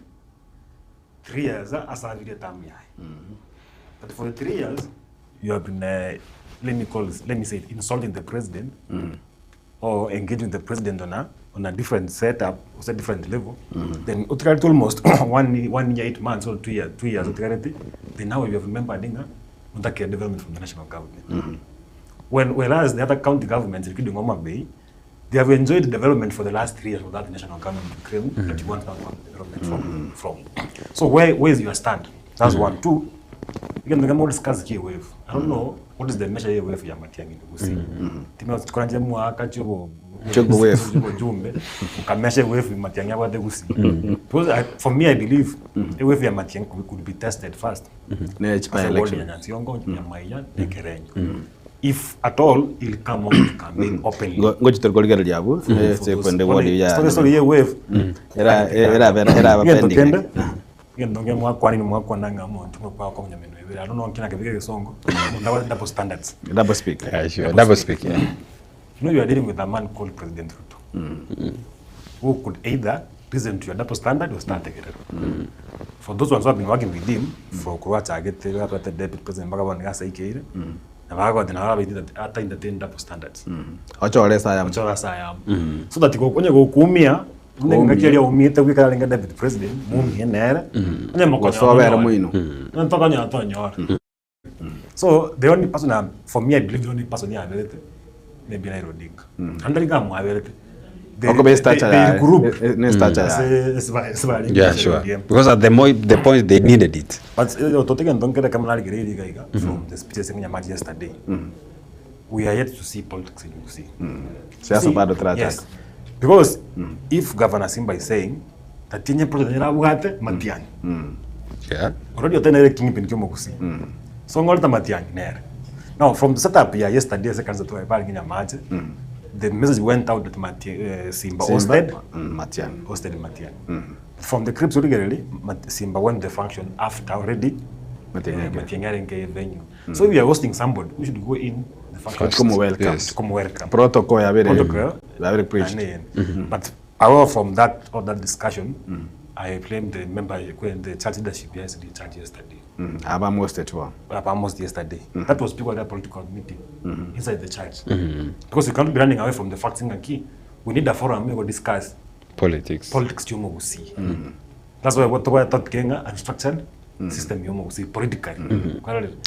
3 years asabirie term yaye. But for the 3 years, you have been, let me call it, let me say it, insulting the president or engaging the president on a different setup or a different level. Then utikarete almost one year, 8 months or 2 years, 2 years utikarete, then now you have remembered nga utake development from the national government. When whereas the other county governments, including Homa Bay, they have enjoyed development for the last 3 years without the national government to claim that you want that development from. So where is your stand? That's one. Two, you can more discuss here wave. I don't know what is the measure here wave ya Matiang'i Gusii. Timeo tukoranje mwaka chobo Chobo wave. chobo jumbe ukamesha wave Matiang'i abate Gusii. Because I, for me I believe a wave ya Matiang'i could, could be tested first. Ne by As a ward election. ya Nyansiongo, ya Maiya, na Kerenyo. If at all, he'll come out to campaign openly. Ngochi torigereria abu se kwende wodi ya Story story ye wave. Era era era era Gento pending. kende. Gento nge mwakwa ni mwakwa nanga mo tumwe kwa kwa nyameno ibere. I don't know kina kebike kisongo. Ndawa double standards. Double speak. Yeah, sure. Double speak, yeah. You know you are dealing with a man called President Ruto. Who could either listen to your double standard or start taking it. For those ones who have been working with him for kurwa agete gapata deputy president mpaka bwana gasa ikeire. Na bago na baba ata entertain double standards. Ochore saya. Ochora saya. So that onye gokumia ngaki umiite gwikara ringa deputy president mumie nere onye mokonya Gosobera mwino. ntokonya tonyora so the only person I'm, for me I believe the only person here aberete maybe Raila Odinga mm. and kamwaberete They- Okobe stature they, ya. they group Ne stature ya. Ase- ase- ase- Yeah, sure. Because at the, mo- the point they needed it. But ototeke ndonkere kama naligereire iga from the speeches in yesterday. We are yet to see politics in Gusii. Siasa See, bado tunataka. Yes. Because if Governor Simba is saying that tinye project nyarabwate Matiang'i. Yeah. Already otena ile kingpin kyo Gusii. So ngolta Matiang'i nere. Now from the setup ya yesterday second to pale nginya mache. The message went out that Mati, Simba, hosted Matiang'i. hosted Matiang'i. From the clips originally, Mat- Simba went the function after already Matiang'i. uh, Matiang'i aringe venue. So if you are hosting somebody, we should go in the function. First. Come welcome. Yes. To come welcome. Protocol ya bere. Protocol. Ya bere preached. And, But however, from that or that discussion, I blame the member, the church leadership yes, the church yesterday. Aba most wa. Almost yesterday. That was people at a political meeting inside the church. Because you cannot be running away from the facts in key. We need a forum we will discuss Politics. politics yomo Gusii. That's why what why thought Kenya unstructured system yomo Gusii politically.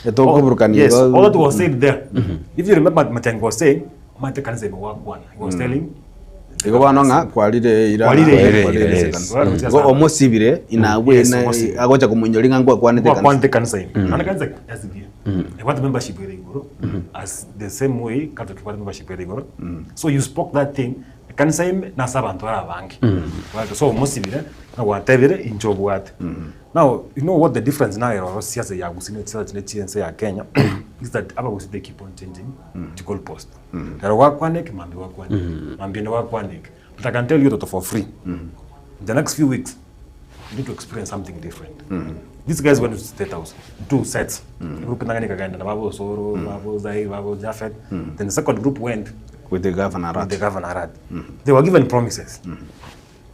Eto kuburukani Yes, go- all that was said there. If you remember Matiang'i was saying, Mate kanisa imewakwana. He was telling Igo bano nga kwalire ira. Kwalire ira. Kwalire Yes. ira. Go omosibire inabwe Yes, na omosibire. agocha kumunyoli ngwa kwanete kwa kwante kanisa imi. Nana kanisa SDA. I want membership ere igoro. As the same way Catholic want membership ere igoro. So you spoke that thing kanisa ime nasa abantu arabange. Right. So omosibire na gwatebire incho bwate. Now you know what the difference now ero siasa ya Gusii na siasa chine chiense ya Kenya is that aba Gusii they keep on changing the goalpost. Lero gwakwaneke mambi gwakwaneke. Mambi ndo gwakwaneke. But I can tell you that for free. In the next few weeks you need to experience something different. These guys went to State House, two sets. Group nangani kakaenda na babo Soro, babo Zai, babo Jafet. Then the second group went With the governor with rat. the governor Rat. They were given promises.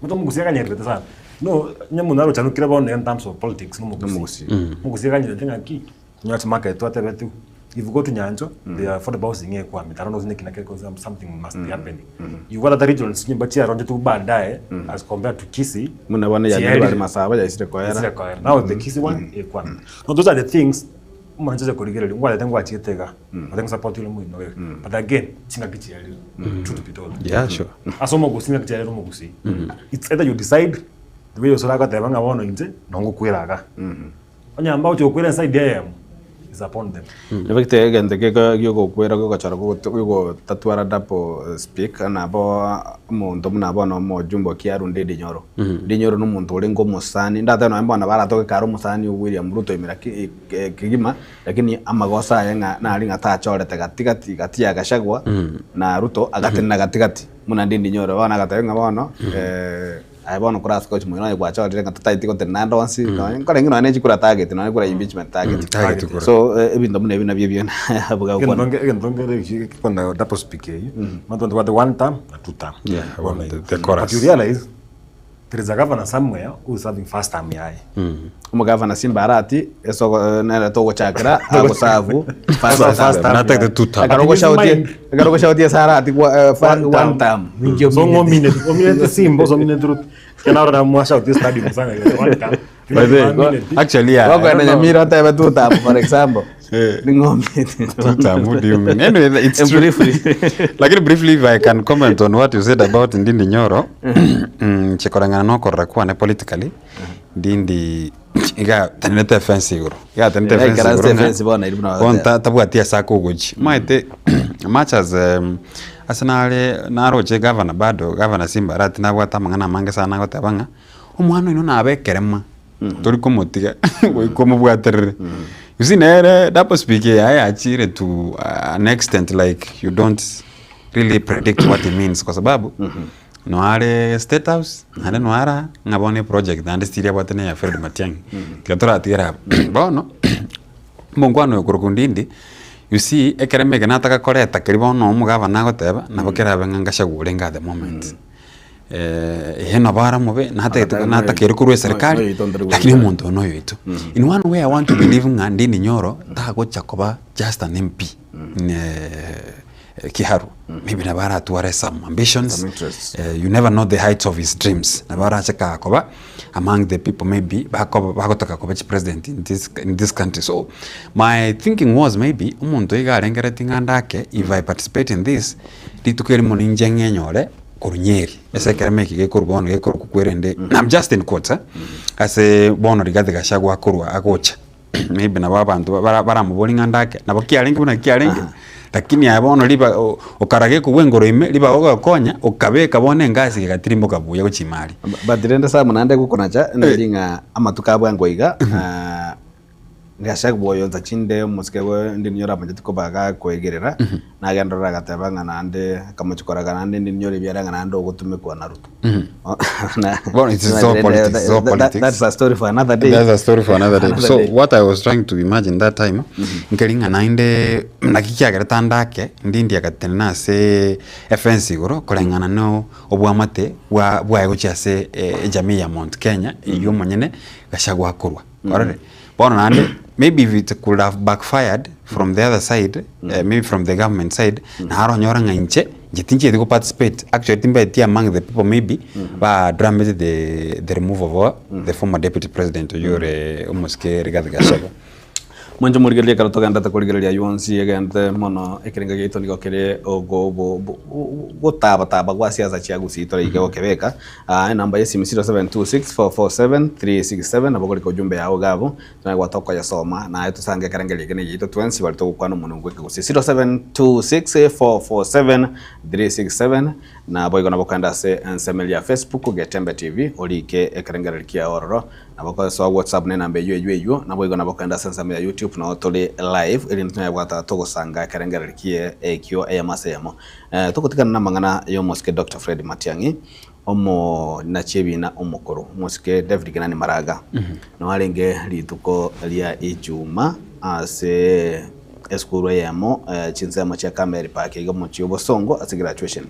Muto Mugusi akanyerete sana. No, nyamundu arochanukire bono in terms of politics no Mugusi. Mugusi. Mugusi akanyerete ng'aki nyati market twatebe If you go to Nyancho, the affordable housing ekwame. I don't know if because something must be happening. You got other regions nyumba chiaronje tu baadaye as compared to Kisii. Muna bana ya Chieri. bari masaba ya isire koera. Isire koera. Now the Kisii one ekwame. No, those are the things umancheze kurigereri ngwa ngwa chietega. I think support you mu no. But again, chingaki chiari. Truth be told. Yeah, sure. Ase omogusi ng'aki chiarire omogusi. It's either you decide the way osora agateba ng'a bono inche nongokweraga. Onyamba oche gokwera inside AM is upon them. Nibagite egento geko giogokwera gogochora gogotatwara double speak nabo omonto buna bono omojumbe Kiaru Ndindi Nyoro. Ndindi Nyoro na omonto orenge omosani ndate nonya bono baratoke kare omosani o William Ruto imera kegima lakini amagoso aye ng'a nari ng'a tachorete gatigati gati ya Gachagua na Ruto agatenena gatigati buna Ndindi Nyoro bono agateba ng'a bono. Aye bono korase gochia moino onye gwachorire ng'a totaeti gotenena ande onsi, nonye nkorenge nonye ne chikura target, nonye kura impeachment target. Mm, target kura. So ebinto buna ebio nabio ebio buga gokwana. Egento egento nkere eki gekona double speak eyio, abanto ntobwate one term na two term. Yeah, Bono igo. the chorus. But you realize, there is a governor somewhere who is serving first term yaye. Omogavana Simba Arati ase ogo nere togochakera agosabu first First term. term. Natagete two term. Ekero But in his ogoshautie mind- ekero ogoshautie ase Arati kwa eh, fa- One one term. term. Ninki So omineti? ng'omineti, omineti Simba ase omineti Ruto. Ekero narora mwashautie stadium sana igo, one term. By the way, Omineti. actually, yeah, I Gokoenda don't know. Nyamira otebe two term for example. Eh. Ning'o omineti? Two term, what do you mean? Anyway, it's true. Briefly. Lakini briefly if I can comment on what you said about Ndindi Nyoro, chikoreng'ana na okorora kwane politically, Ndindi iga atenenete efence igoro. Iga atenenete Eh, efence aikaransete igoro ng'a efence bono eri buna bono bagoteba. ta- tabwati ase akogochia. Omanyete much as ase nare naroche gavana bado, gavana Simba Arati nabwate amang'ana amange sana agoteba ng'a, omwana oino nabe ekerema, tori komotiga goika omobwaterere. You see nere double speak yaye yachire to an extent like you don't really predict what it means kwa sababu Noare State House, naende noare aa, ng'a bono eproject naende still abwate na eya Fred Matiang'i. Tiga toratigere abwo. Bono, omonkwano oyo korwa Ndindi, you see, ekeremo eke nataka koreta keria bono omogavana agoteba, nabo kerabe ng'a Gachagua orenge at the moment. Eye nabo are omobe, natagete Akateba natakeire korwa eserikari, noyoito ntari lakini goika. omonto oyo noyoito. In one way I want to believe ng'a Ndindi Nyoro, tagocha koba just an MP Kiharu, maybe nabo aratware some ambitions, Some interests. you never know the heights of his dreams, nabo arache kaa koba among the people maybe bakoba bagotaka koba chipresident in this in this country. So my thinking was maybe omonto iga arengeretie ng'a ndake if I participate in this, rituko erimo ninche ng'enyore korwa Nyeri, ase ekeremo eke gekorwa bono gekorokwa kwerende, I'm just in quotes eh, ase bono Rigathi Gachagua akorwa agocha. Maybe nabo abanto bara baramoborie ng'a ndake, nabo kiarenge buna kiarenge, lakini aye bono riba o okaraga ekogwa engoro ime, ribaga ogokonya, okabeka bono engasi egatirimboka buya gochia ime aria. But rende Sam naende gokonacha nari ng'a amatuko a bwango iga Gachagua oyo ntachinde omosike bwe ndi ninyore amacheti koba gakoegerera, nagenderera agateba ng'a naende akamochia koraga naende ndi ninyore ebiara ng'a naende ogotumekwa na Ruto. Bono it is all politics, it's all politics. That's a story for another day. That's a story for another day. Another So day. what I was trying to imagine that time, nkeri ng'a naende naki kiagerete ande ake, ndindi agatenena ase efence igoro koreng'ana na obwamate bwa bwaye gochia ase ejamii ya Mount Kenya eywo omonyene Gachagua akorwa. Orore? Bono naende maybe if it could have backfired from the other side, maybe from the government side, naro onyore ng'a inche, inche tinchieti go participate, actually timbeti among the people maybe ba drummed the the removal of the former deputy president oyio ore omosike Rigathi Gachagua. Mwanche morigererie ekero togenderete korigereria ayio onsi egente mono ekerengo giaito nigo kere ogo bo bo gotaba-taba gwa siasa chia Gusii toraike gokebeka. Enamba ya esimi 0726447367 nabo okorika ujumbe yao iga abwo tonyare koba tokoyesoma naye tosange ekerengerio eke negiaito twensi baria togokwana omonwa bw'ekegusii 0726447367 naboigo nabo okogenda ase ensemo eria ya Facebook Getembe TV orike ekerengererio kiao ororo Nabo okosoa WhatsApp ne enamba eyio eyio eyio, naboigo nabo okogenda ase ensemo ya YouTube nao tore live erinde tonyare kobwata togosanga ekerengererio kie ekio eyemo ase eyemo. Togotigana namang'ana y'omosike Doctor Fred Matiang'i, omonachi ebina omokoro, omosike David Kenani Maraga, nao arenge rituko ria Ijumaa ase esukuru eyemo chinsemo chia Camel Park iga omochie o Bosongo ase graduation.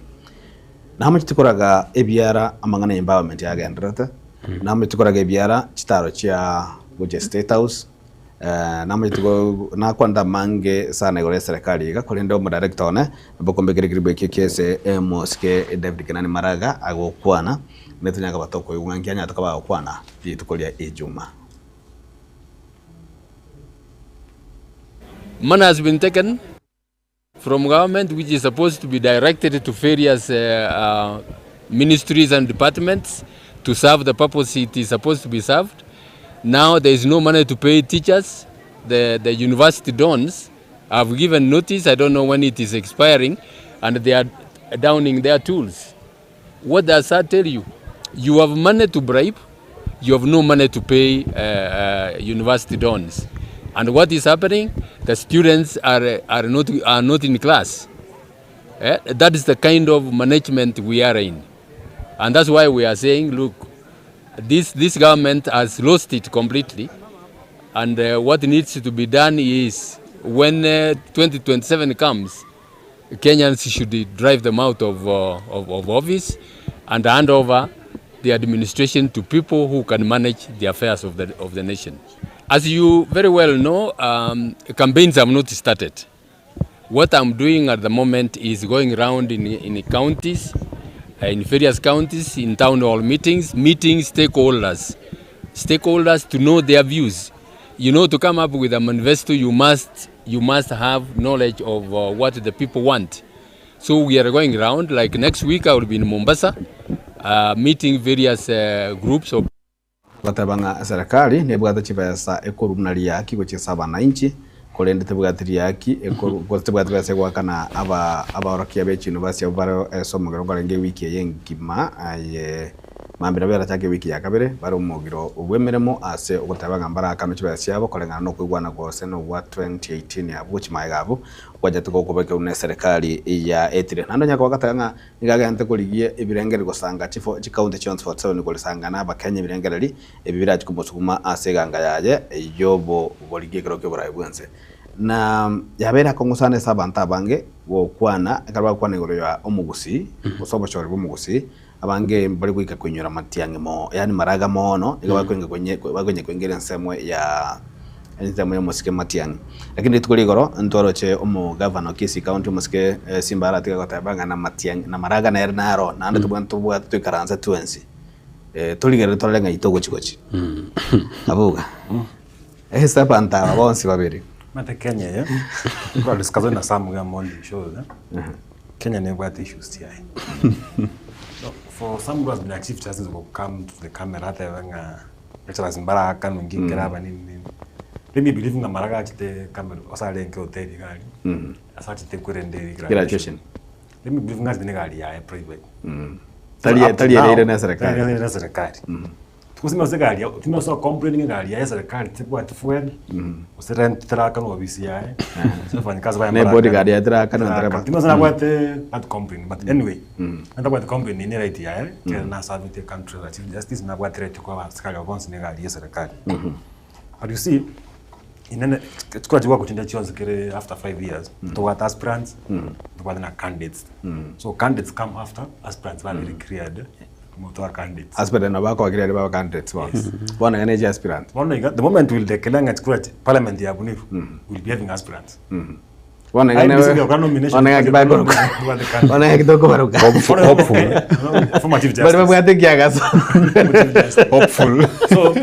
Namocheti koraga ebiara amang'ana ya empowerment yagendererete, namocheti koraga ebiara chitaro chia gochia state house, namocheti go nakwanete amange sana igoro ya eserekari iga, korende omodirector one nabo okombekera ekeribu ekio kia ase omosike David Kenani Maraga agokwana, naintwe tonyare koba tokoigwa ng'a nki anyarete koba agokwana rituko ria Ijumaa. Money has been taken from government which is supposed to be directed to various ministries and departments to serve the purpose it is supposed to be served. Now there is no money to pay teachers. The, the university dons have given notice, I don't know when it is expiring, and they are downing their tools. What does that tell you? You have money to bribe, you have no money to pay uh, uh, university dons. And what is happening? The students are, are, not, are not in class. Eh? That is the kind of management we are in. And that's why we are saying, look, this, this government has lost it completely and uh, what needs to be done is when uh, 2027 comes, Kenyans should drive them out of, uh, of, of office and hand over the administration to people who can manage the affairs of the, of the nation. As you very well know, um, campaigns have not started. What I'm doing at the moment is going round in, in counties, uh, in various counties, in town hall meetings, meeting stakeholders, stakeholders to know their views. You know, to come up with a manifesto, you must, you must have knowledge of uh, what the people want. So we are going round, like next week I will be in Mombasa, uh, meeting various uh, groups of Goteba ng'a eserekari nebwate chibesa ekorwa buna riaki gochia ase abanainchi, korende tebwati riaki ekorwa gose tebwati besa egoakana aba abaorokia be chiuniversity abwo bare ase omogero nkorenge ewiki eye engima aye mambia nabo erachake ewiki ya kabere bare omogiro bw'emeremo ase ogoteba ng'a mbarakanwe chibesa chiabo koreng'ana na okoigwana gose na ogwa 2018 abwo gochia magega abwo gwachete gokobekwa buna eserekari yaetire. Naende onye kobagateba ng'a Nigo agente korigia ebirengererio gosanga chifo chikaunti chionsi 47 korisanga na Abakenya ebirengererio ebi birache komosuguma ase eganga yaye y'oborigia ekero ki'oboraai bw'ense. Na yabeire akong'u sana ase abanto abange gokwana ekero bagokwana igoro ya omogusii gose obochori bw'omogusii, abange mbari goika koinyora matiang'i mo yaani maraga moono nigo bakoinga konye bakonya koingera ensemo ya Ensemo y'omosike Matiang'i. Lakini rituko ria igoro ntwaroche omogavana o Kisii County omosike Simba aratiga goteba ng'a na Matiang'i na Maraga nere naro naende tobwenerete tobwate toikaranse twensi torigerere torore ng'ai togochi gochi. Abuga ase abanto aba bonsi babere. Omanyete Kenya eye, twa discuss na some iga morning shows eh, Kenya nebwate issues chiaye. No, for some who has been a chief justice go come to the camera atebe ng'a Lecturers mbaraakanwe nki nkeraba nini nini. Let me believe ng'a mara gachete camera ase arenge hoteli iga aria, ase achete kwerenda eri Graduation. Let me believe ng'a achete na egari yaye private. Tari Up to tari now, ereire na eserekari. Tari ereire na eserekari. Gose ase egari yago, tindi ase complain ng'a egari yaye eserekari tebwati fuel, gose rent terakanwa ofisi yaye, gose wafanyikazi baye Ne mbarakane. bodyguard yaye terakanwa Terakanwa. ntereba. Tindi ase nabwate that complain but anyway, Ntabwati company ne right yaye ekero na servete ecountry as a chief justice nabwate right koa abasikari abo bonsi negari ye serikali. But you see inene chikura chigwakwa chinde chionsi kere after 5 years tobwate aspirants tobwate na candidates. So candidates come after aspirants babere cleared motoa candidates. Aspirant nabo bakoba cleared baba candidates bono. Bono iga nechi aspirant. Bono iga the moment we'll declare ng'a chikura parliament yabunirwe we'll be having aspirants. Bono iga IEBC newe- ngekora nomination bono iga kibakoruka. Tubwate candidate. Bono iga kitokobaruka. Hopeful. Former Chief Bari Justice. babwate ekiagaso. Hopeful. So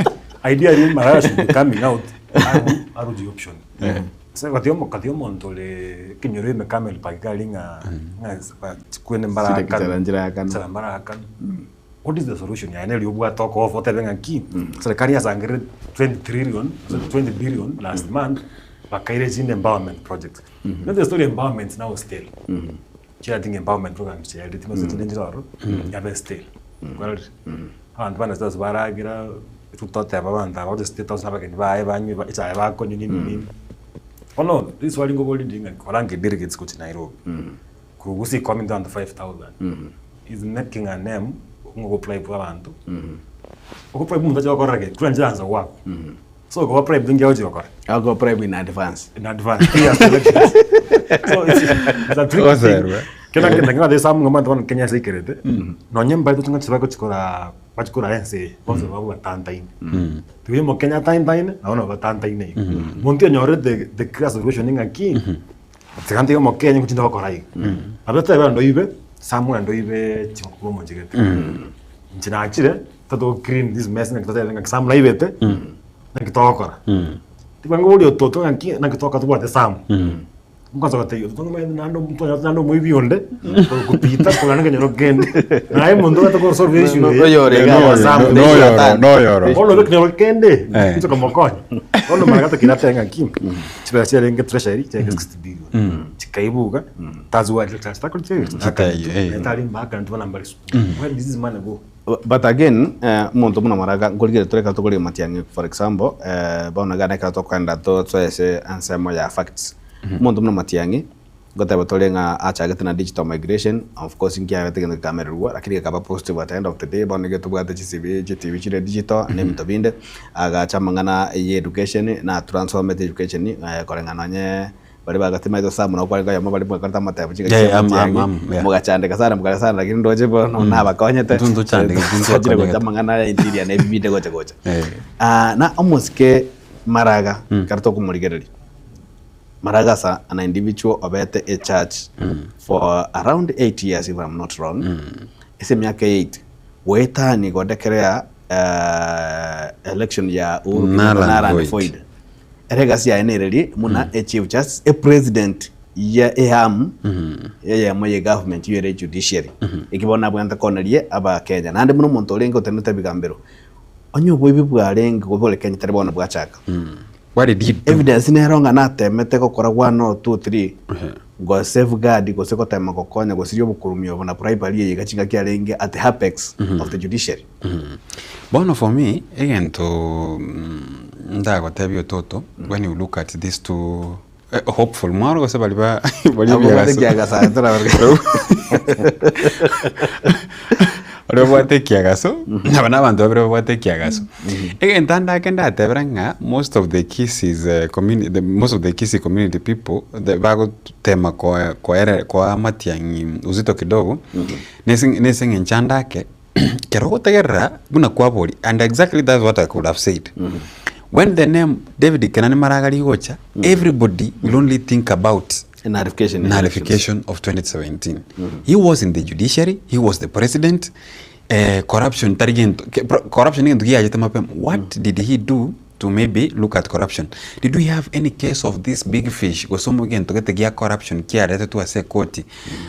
ideally Malala should be coming out aru aru the option. So kati omo kati omonto ore ekenyoro ime Camel Park iga aria ng'a ng'a chikwene Chire mbarakanu. kichara nchirakanu. Chichara mbarakanu. What is the solution yaye neri obwate okofa otebe ng'a ki serikali yasangerire 20 trillion gose 20 billion last month bakaira echinde empowerment projects. You know the story empowerment now stale. Chiatinga empowerment programs chiaerire timanyeti chinde nchire ororo yabe stale. Kwarorire? Abanto bande ase baragera toteba abanto aba gocha state house na abageni baye banywe ba echae bakonywa nini nini. Bono riswali nkoboria ndiri ng'a korange delegates gochia Nairobi. Korwa gusii coming down to 5000 is making a name ng'a ogobribe abanto. Ogobribe omonto ache gokorera geke kura nchiransa goakwa. So okoba bribe ninki agochi gokora? Agokoba bribe in advance. In advance, previous to elections. So it's, it's a tricky thing. Goserwa. Kera kende ng'a the some ng'a bono Kenya ase aikerete, nonye mbarete ching'aki chiria bagochikora bachikora ense eye, bonsi nabo batantaine. Tiga omokenya atantaine, nabo nabo batantaine igo. Monto onyorete the clear solution ng'aki, Tiga ntige omokenye ngochia ndogokora iga. Nabo totebe onde oibe, somewhere ndoibe chingoko korwa omochegete. Inche nachire, tote clean this mess naki totebe ng'aki Sam naibete, naki togokora. Tiga ngoborie ototo ng'aki naki togokora tobwate Sam. Nkoansa gotebia ototo ng'a omanyete naende ntonyora naende omoibi onde, okopita korwa nekenyoro kende. Naye omonto obwate go solve issue eye, Oyore iga no Sam. Noyoro, noyoro. Bono obe ekenyoro kende, Eh. inche komokonya. Bono mara gatato kera atebe ng'aki, chibesa chiarenge treasury chiarenge 60 billion chikaibuka that's why Chitaiyo, eh. tari mpaka ntwe namba sukuru where does this money go But again, eh, omonto buna Maraga nkorigere tore ekero tokorigia matiang'i for example, eh, bono iga nekero tokogenda tosoe ase ensemo ya facts. Omonto buna Matiang'i, Ngoteba tore ng'a achagete na digital migration, of course nkiabete egento gekamererwa lakini gekaba positive at the end of the day, bono nigo tobwate chi-C_V chi-T_V chire digital na ebinto binde, agacha amang'ana ya education, na transformete education koreng'ana nonye baria bagatimete some nabo kwarenge oyomo baria mwakorete amatebo chingaki Yeah, chia am- am- matiang'i, am, yeah. mogachandeka sana mokare sana lakini ndoche bono nabakonyete, Intwe ntochandegeti, twachire gocha ntwakonyegete. amang'ana ya interior na ebi binde gocha gocha. Eh. Na omosike Maraga, ekero tokomorigereria. Maraga as an individual obete e church for around 8 years if I'm not wrong, ase emiaka 8 goetani go declare election ya Uhuru Kenyatta Null and null and void. void. Ere egasi yaye nereri buna e chief justice, e president ya earm eyemo ye government eywo ere judiciary. Eki bono nabwenerete koneria abakenya. Naende buna omonto orenge otenenete ebigambero, onye oboibi bwarenge bore Kenya tari bono bwachaka. What did he do? Evidence nero ng'a natemete gokora one or two three, go safeguard gose gotema gokonya gosiria obokurumi obo na bribery eye iga chingaki arenge at the apex of the judiciary. Bono for me, egento ndagotebia ototo, when you look at these two eh, hopeful mwaro gose baria ba baria Abwo babwate ebiagaso. ekiagaso aye torabareke. Baria babwate ekiagaso, aba na abanto babere babwate ekiagaso. Egento ande ake ndatebera ng'a most of the Kisiis community, the most of the Kisii community people the bagotema koe koere koa amatiang'i uzito kidogo, nese nese eng'encho ande ake, ekero ogotegerera buna kwaboria and exactly that's what I could have said. When the name David Kenani Maraga rigocha, everybody will only think about Nullification. nullification of 2017. He was in the judiciary, he was the president. Eh, corruption tari gento ke- pro- corruption egento giachete mapema. What did he do to maybe look at corruption? Did we have any case of this big fish gose omo gento gete gia corruption kiaretetwe ase ekoti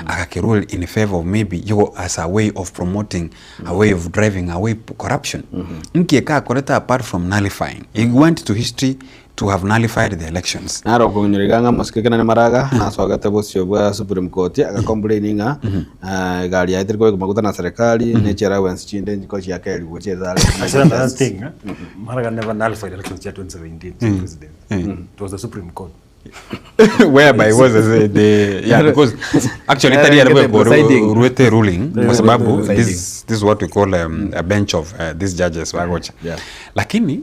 agakerule in favor of maybe yogo as a way of promoting a way of driving away p- corruption? Nki ekakorete apart from nullifying? He went to history to have nullified the elections. Naro okong'inyora iga ng'a mosike Kenani Maraga nasogete bosio bwa Supreme Court aga complain ng'a egari yaye teri kobekwa maguta na serikali ne chi allowance chinde nchiko chiakerigwe gochia ase are Actually, another thing, eh, Maraga never nullified elections ya 2017 mm. president. It was the Supreme Court. whereby was the, the yeah because actually tari Get the yarwe presiding. ruete ruling kwa sababu presiding. this this is what we call um, a bench of uh, these judges wagocha Yeah. lakini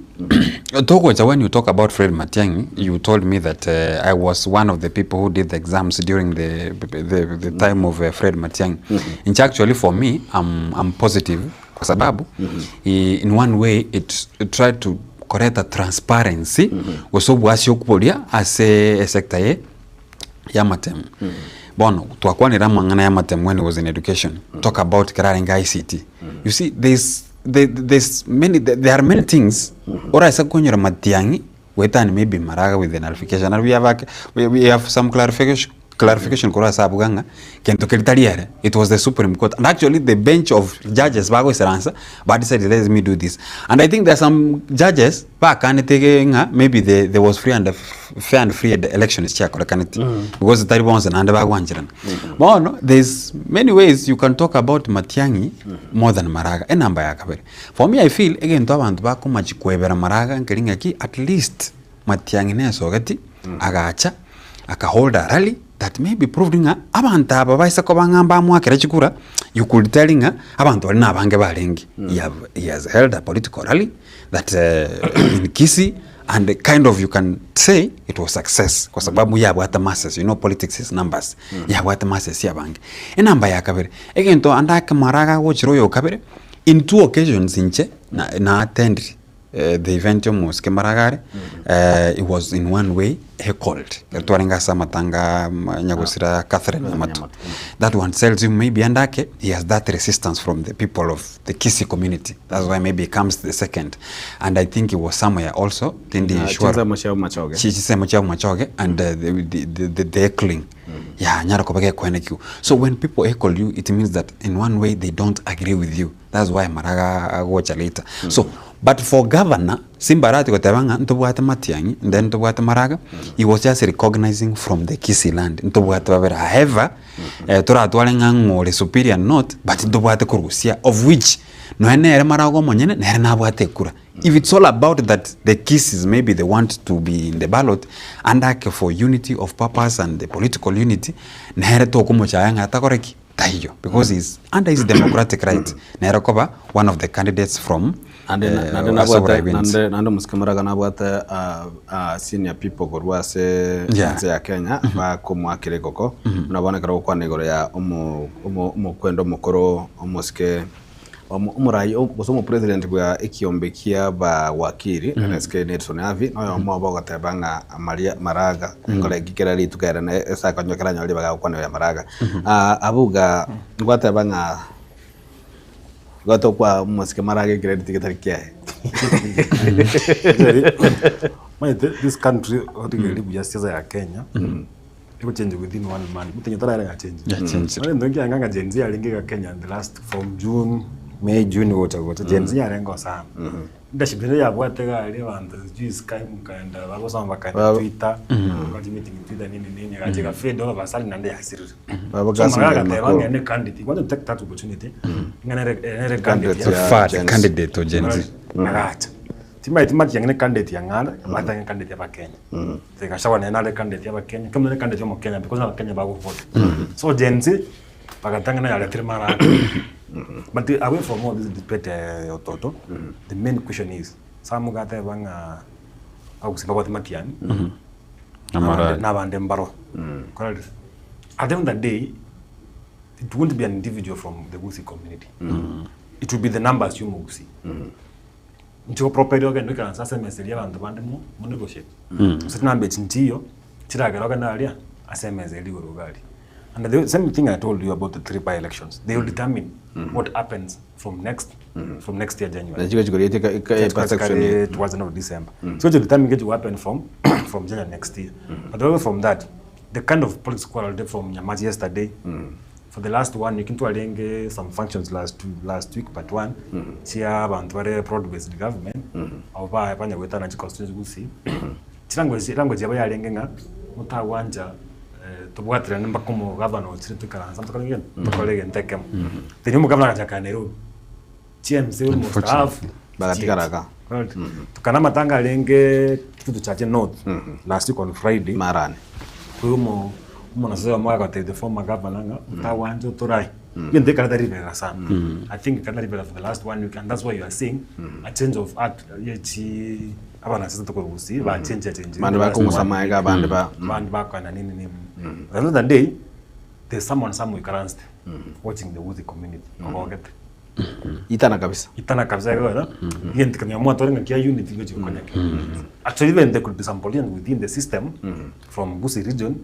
togocha when you talk about Fred Matiang'i you told me that uh, I was one of the people who did the exams during the the, the time of uh, Fred Matiang'i mm -hmm. in actually for me I'm, I'm positive kwa sababu mm -hmm. in one way it, it tried to koreta transparency gose obwasi okboria ase esector ye y'amatemu. Bono twakwanire amang'ana y'amatemu when he was in education, talk about ekero arenge ICT. You see there's the there's many there are many things orase konyora matiang'i goetania maybe maraga with the nullification and we have a, we, we have some clarification clarification korwa ase abwo ng'a kento keria tari ere it was the supreme court and actually the bench of judges bagoisaransa ba decided let me do this and i think there are some judges bakanete ge ng'a maybe the, there was free and fair and free elections chiakorekanete because tari bonsi naende bagwancherana bono there's many ways you can talk about Matiang'i more than Maraga enamba ya kabere for me i feel egento abanto bakomachi kwebera Maraga nkeri ng'aki at least Matiang'i nesogeti agacha aka hold a rally that may be proved ng'a abanto aba baise koba ng'a mbamwakera chikura, you could tell ng'a abanto baria nabange barenge. He have he has held a political rally that in Kisii and kind of you can say it was success kwa sababu yabwate masses, you know politics is numbers, yabwate masses abange. Enamba ya kabere, egento ande ake mara agochera oyo okabere, in two occasions inche na na attend The event y'omosike maragare it was in one way heckled ekero twarenge ase amatanga ma nyagosira Catherine Nyamato. That one tells you maybe ande ake he has that resistance from the people of the Kisii community that's why maybe he comes the second and I think he was somewhere also tindi sure Chinsemo chia Bomachoge. Chi- chisemo chia Bomachoge and uh, the, the, the, the, the heckling yeah nyara koba gekwenekigwa so when people heckle you it means that in one way they don't agree with you That's why maraga agocha later. So, but for governor, Simba Arati goteba ng'a ntobwate Matiang'i, then ntobwate Maraga, he was just recognizing from the Kisii land, ntobwate babere. However, eh, toratware ng'a ng'o ore superior not, but ntobwate korusia, of which, nonya nere Maraga omonyene, nere nabwate ekura. If it's all about that the Kisiis maybe they want to be in the ballot and ake for unity of purpose and the political unity, nere tokomochaya ng'a atakore ki? Taiyo because he is under his democratic right nere koba one of the candidates from Naende eh, naende ase nabwate oborai bw'ense. naende naende omosike Maraga nabwate ah, ah, senior people korwa ase Yeah. ense ya Kenya bakomoakera egoko buna bono ekero ogokwana igoro ya omo omo omokwenda omokoro omosike omo omorai gose omopresident bwa ekiombe kia abawakili SK Nelson Havi noyomo obo ogoteba ng'a Maria Maraga nkore ki kera rituko ere ne ase akonye ekero anyore ribaga agokwana oyo Maraga. Abuga ngwateba ng'a igo tokwa omosike Maraga ecredit getari kiaye. Omanyete this country origereria buya siasa ya Kenya. Egochange within one month. Omotenyi otarara yachenjire. Yachenjire. Bono egento nkianga ng'a Gen Z yarenge iga Kenya the last from June, May, June gocha gocha, Gen Z yarenge oo sana. Leadership ere yabwate iga aria abanto sijui Sky mukaenda bagosoma bakaenda Baba- Twitter, bakora chimeeting Twitter nini nini, egacha ega fade all of a sudden naende yasirire. Baba So gasi Maraga mberema agateba ko- ng'a ere ne candidate, he wanted to take that opportunity, ng'a nere nere candidate Candidate ya ya Preferred Gen Z. candidate o Gen Z. Agacha. Timanyeti matiang'i ne candidate ya ng'anda, matiang'i ne candidate ya abakenya. Gachagua nere nare candidate ya abakenya, kera omonto nare candidate ya omokenya because na abakenya bagovote. So Gen Z bagatang'ana yaretire maraka. But away from all this debate ototo, the main question is, some gateba ng'a abagusii mbabwate matiang'i, Amarari. na abande mbaro. Korende at the end of the day, it won't be an individual from the Gusii community. It will be the numbers y'omogusii. Inche properly ogende oikaranse ase emesa eria abanto bande mo monegotiate. Gose chinamba echi nchiyo, chiragere ogende aria ase emesa eria igoro iga aria. And the same thing I told you about the three by elections, they will determine what happens from next from next year January. Nachi gochi koria eka eka Church perception ye. kare towards the end of December. So to determine what will happen from from January next year. But away from that, the kind of politics quarrel from Nyamachi yesterday, For the last one week ntwarenge some functions last last week but one chia abanto bare broad based government abo ba banya goetana chi constituency gusii chilanguage language yabo yarenge ng'a motagwancha tobwaterane mpaka omogavana ochire toikaranse amo tokore ki? Tokore egento ekemo. Then omogavana agachaka Nairobi, chi MC almost half Bagatigara iga. Tokana amatanga arenge Kitutu Chache North last week on Friday. Marani. Koigwa omo omonasese oyomo agatebia the former governor ng'a otagwancha otorae. Egento ekareta riberera sana. I think ekareta riberera for the last one week and that's why you are seeing a change of heart ye chi abanasese tokorwa gusii ba change change. Bande bakong'usa amaega abande ba Abande bakoenda nini nini. At the end of the day, there's someone somewhere ikaranste watching the Gusii community ogogete. Itana kabisa. Itana kabisa igo egento kenya mwatore ng'a kia unity gochi gokonya ki. Actually even there could be some politicians within the system from Gusii region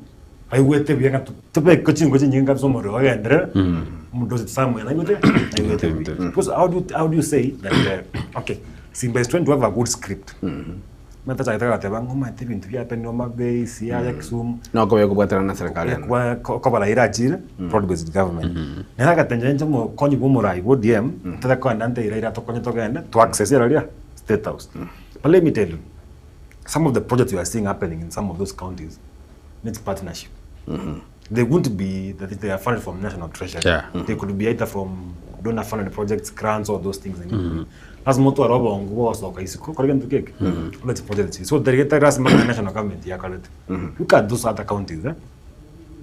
baigwete buya ng'a tobeke chinko chinyinge kabisa omorero ogenderere omonto ose somewhere naigwete naigwete buya. Because how do you, how do you say that uh, okay Simba is trying to have a good script Omanyete achagete agateba ng'a omanyete ebinto biapenire Homa Bay, Siaya, Kisumu. Nokoba ekobwaterana na serikali ene. Kwa- ko- kobara ira achire broad based government nere agatencha inche omokonyi bwa omorai bwa ODM ntete kogenda nte ira ira tokonye togende to access era ria state house but let me tell you some of the projects you are seeing happening in some of those counties needs partnership they won't be that they are funded from national treasury Yeah. they could be either from donor funded projects grants all those things mm Lasima otware obongo bwa gosoka isiko kore gento keke ore chiproject echi. So tari tari lasima ng'a national government yakarete. Look at those other counties eh,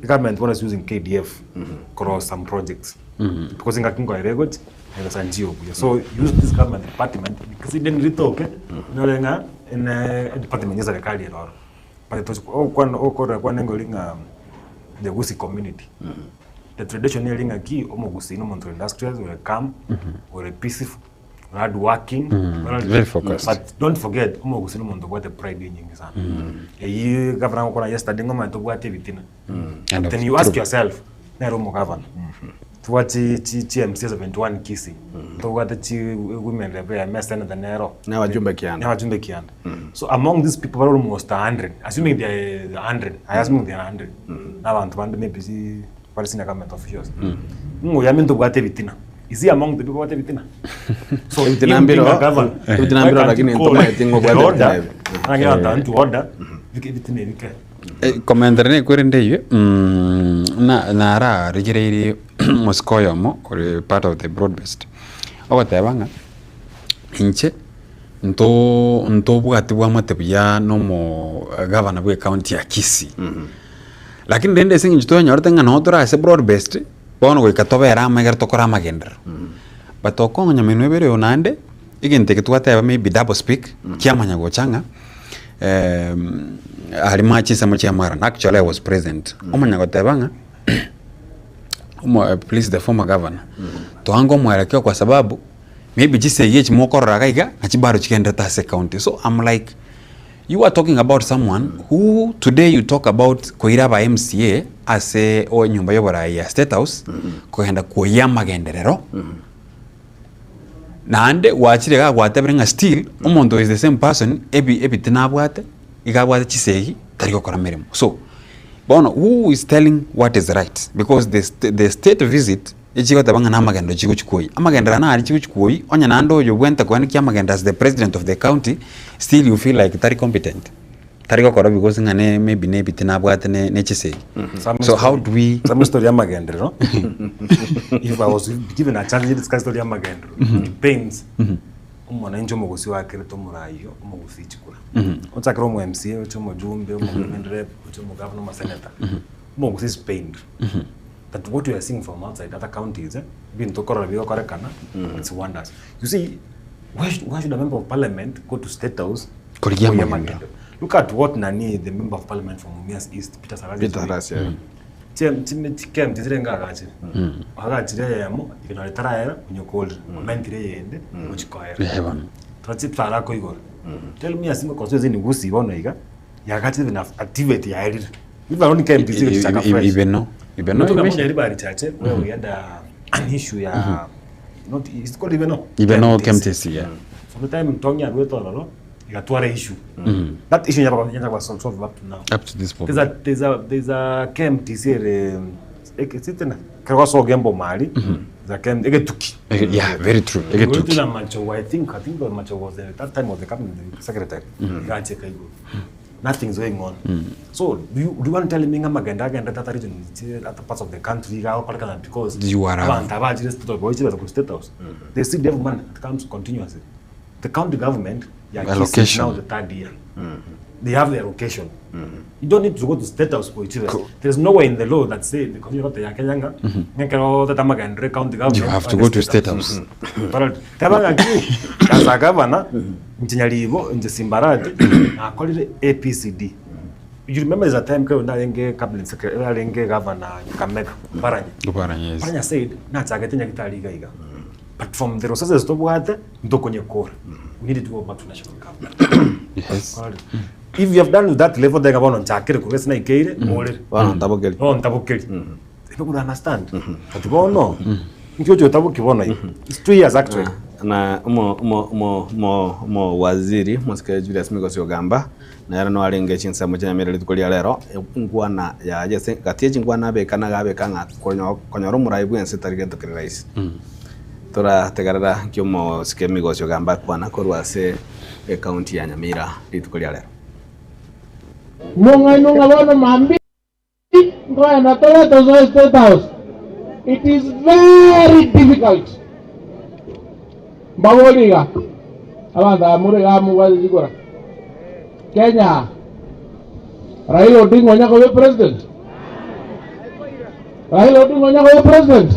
the government bono is using KDF korosa some projects because engaki nkoera egochi egosa nchiyo buya. So use this government department because ideni ritoke onyore ng'a ene edepartment ya eserekari ere ororo. But tochi ogokwana okorora kwane nkori ng'a the Gusii community. The tradition eri ng'aki omogusii na omonto ore industrious, ore calm, ore peaceful. Hard working, very focused. But don't forget omogusii nomonto obwate pride enyinge sana. Eyio gavana agokora yesterday ng'a omanyete obwate ebitina. And Then of you ask true. yourself, nere omogavana. Tobwate chi chi chi MCA 71 Kisii, tobwate chi women rep ya MS senator nero. Na abajumbe kianda. Na abajumbe kianda. So among these people bare almost 100, assuming they are 100, I assuming they are 100. Na abanto bande maybe chi bare senior government officials. Ng'o oyo amente obwate ebitina. Is he among the people obwate ebitina? So Ebitina him being mbiro, a governor, ebitina why mbiro can't lakini you call ntomaeti ng'o obwate the order? ebitina ebi. Anang'e abanto to order, bike ebitina ebi kere. Eh, komentera nekwere rende eywe na nararigereirie omosike oyomo ore part of the broad based, ogoteba ng'a inche. Nto ntobwati bwamate buya na omo gavana bwe county ya Kisii. Lakini rende ase eng'encho twanyorete ng'a noo tore ase broad based, bono goika tobere amo ekero tokore amagenderero. But okong'a nyamenwa ebere oyo naende, egento eke twateba maybe double speak, kiamanya gocha ng'a aria ma chinsemo chia Marani, actually I was present, omanya goteba ng'a omo please the former governor, toange omwerekeo kwa sababu. Maybe chisegi echi mokorora iga iga nachi bado chigenderete ase ecounty so am like you are talking about someone who today you talk about koira aba MCA ase o enyomba ya oborai ya state house kogenda koyia amagenderero naende gwachire igaa gwatebire ng'a still omonto is the same person ebi ebitina abwate iga abwate chisegi tari gokora meremo so bono who is telling what is right because the the state visit Echigoteba ng'a namagenderero chigochia kwoyia. Amagenderero aya nare chigochia kwoyia, onye naende oyo obwenerete koenekia amagenderero as the president of the county, still you feel like tari competent. Tari gokora because ng'a ne maybe ne ebitina abwate ne ne chisegi. So how do we. Some story ya amagenderero, if I was given a chance to discuss story ya amagenderero, it pains omwananchi omogosi oakerete omoraia omogosi chikura. Ochakere omo MCA, oche omojumbe, omo women rep, oche omogavana, omosenator, omogosi is pained. But what we are seeing from outside other counties eh, ebinto okorora bigokorekana, it's wonders. You see, why should, why should a member of parliament go to state house Korigia koyia amagendo? amagendo? Look at what nani the member of parliament from Mumias East, Peter Salasya is Peter doing. Salasya, yeah. Chie- chime- chikem chisire ngagachire agachire eyemo igena ritarayera onyokorire omentire eyende ochikoera Eh, bono. tochitara koigora tell me a single constituency in Gusii bono iga yagachire even activity yaerire If alone KMTC gochichaka fresh. Ibeno. Ibeno. Notoka moja riba richache where we had a, an issue ya not it's called Ibeno. Ibeno KMTC yeah. From the time Mtongi arwete ororo igatwara issue. That issue nyaba nyaba solve solve up to now. Up to this point. There's a there's a there's a KMTC ere ekesitena kerwa gembo mali za KM egetuki. Yeah, very true. Egetuki. Egetuki. Macho I think I think Macho was the, that time was the cabinet secretary. Igache kaigo. Nothing is going on. So do you, do you want to tell me ng'a magenda agenda other region other parts of the country iga agokorekana because You are a- abanto abachire state house boichire ku state house. They see the money that comes continuously. The county government ya Kisii is Allocation. now the third year. They have the allocation. You don't need to go to state house boichire. There's nowhere in the law that say the community ya Kenya ng'a ng'ekero tata magendere county government. You have to go to state house. But teba ng'aki as a governor Inche Nyaribo, inche Simbarati, nakorire APCD. You remember there's a time kero narenge cabinet secretary, arenge governor Kakamega, Oparanya. Oparanya, yes. Oparanya said, nachagete nyagitari iga iga. But from the resources tobwate, ntokonyekora. We need to go back to national government. Yes. If you have done that level, then bono nchakire korwa ase naikeire, orere. Bono ntabokeri. Bono ntabokeri. People could understand. But bono, inki oche otaboki bono iga. It's 2 years actually. Na omo omo omo omo omo waziri mosike Julius Migosi Ogamba nere no arenge chinsemo chia Nyamira rituko ria rero enkwana yaye ase gati ye chinkwana abekanaga abeka ng'a konyo konyora omorai bwa ense tari gento kere rahisi. Torategerera nki omosike Migosi Ogamba akwana korwa ase ecounty ya Nyamira rituko ria rero. Mong'ainwa ng'a bono mambia nkoenda tore tosoe State House. It is very difficult. Mbabori iga, abanto aba more iga mobwate chikura. Kenya, Raila Odinga onya koba president? Raila Odinga onya koba president?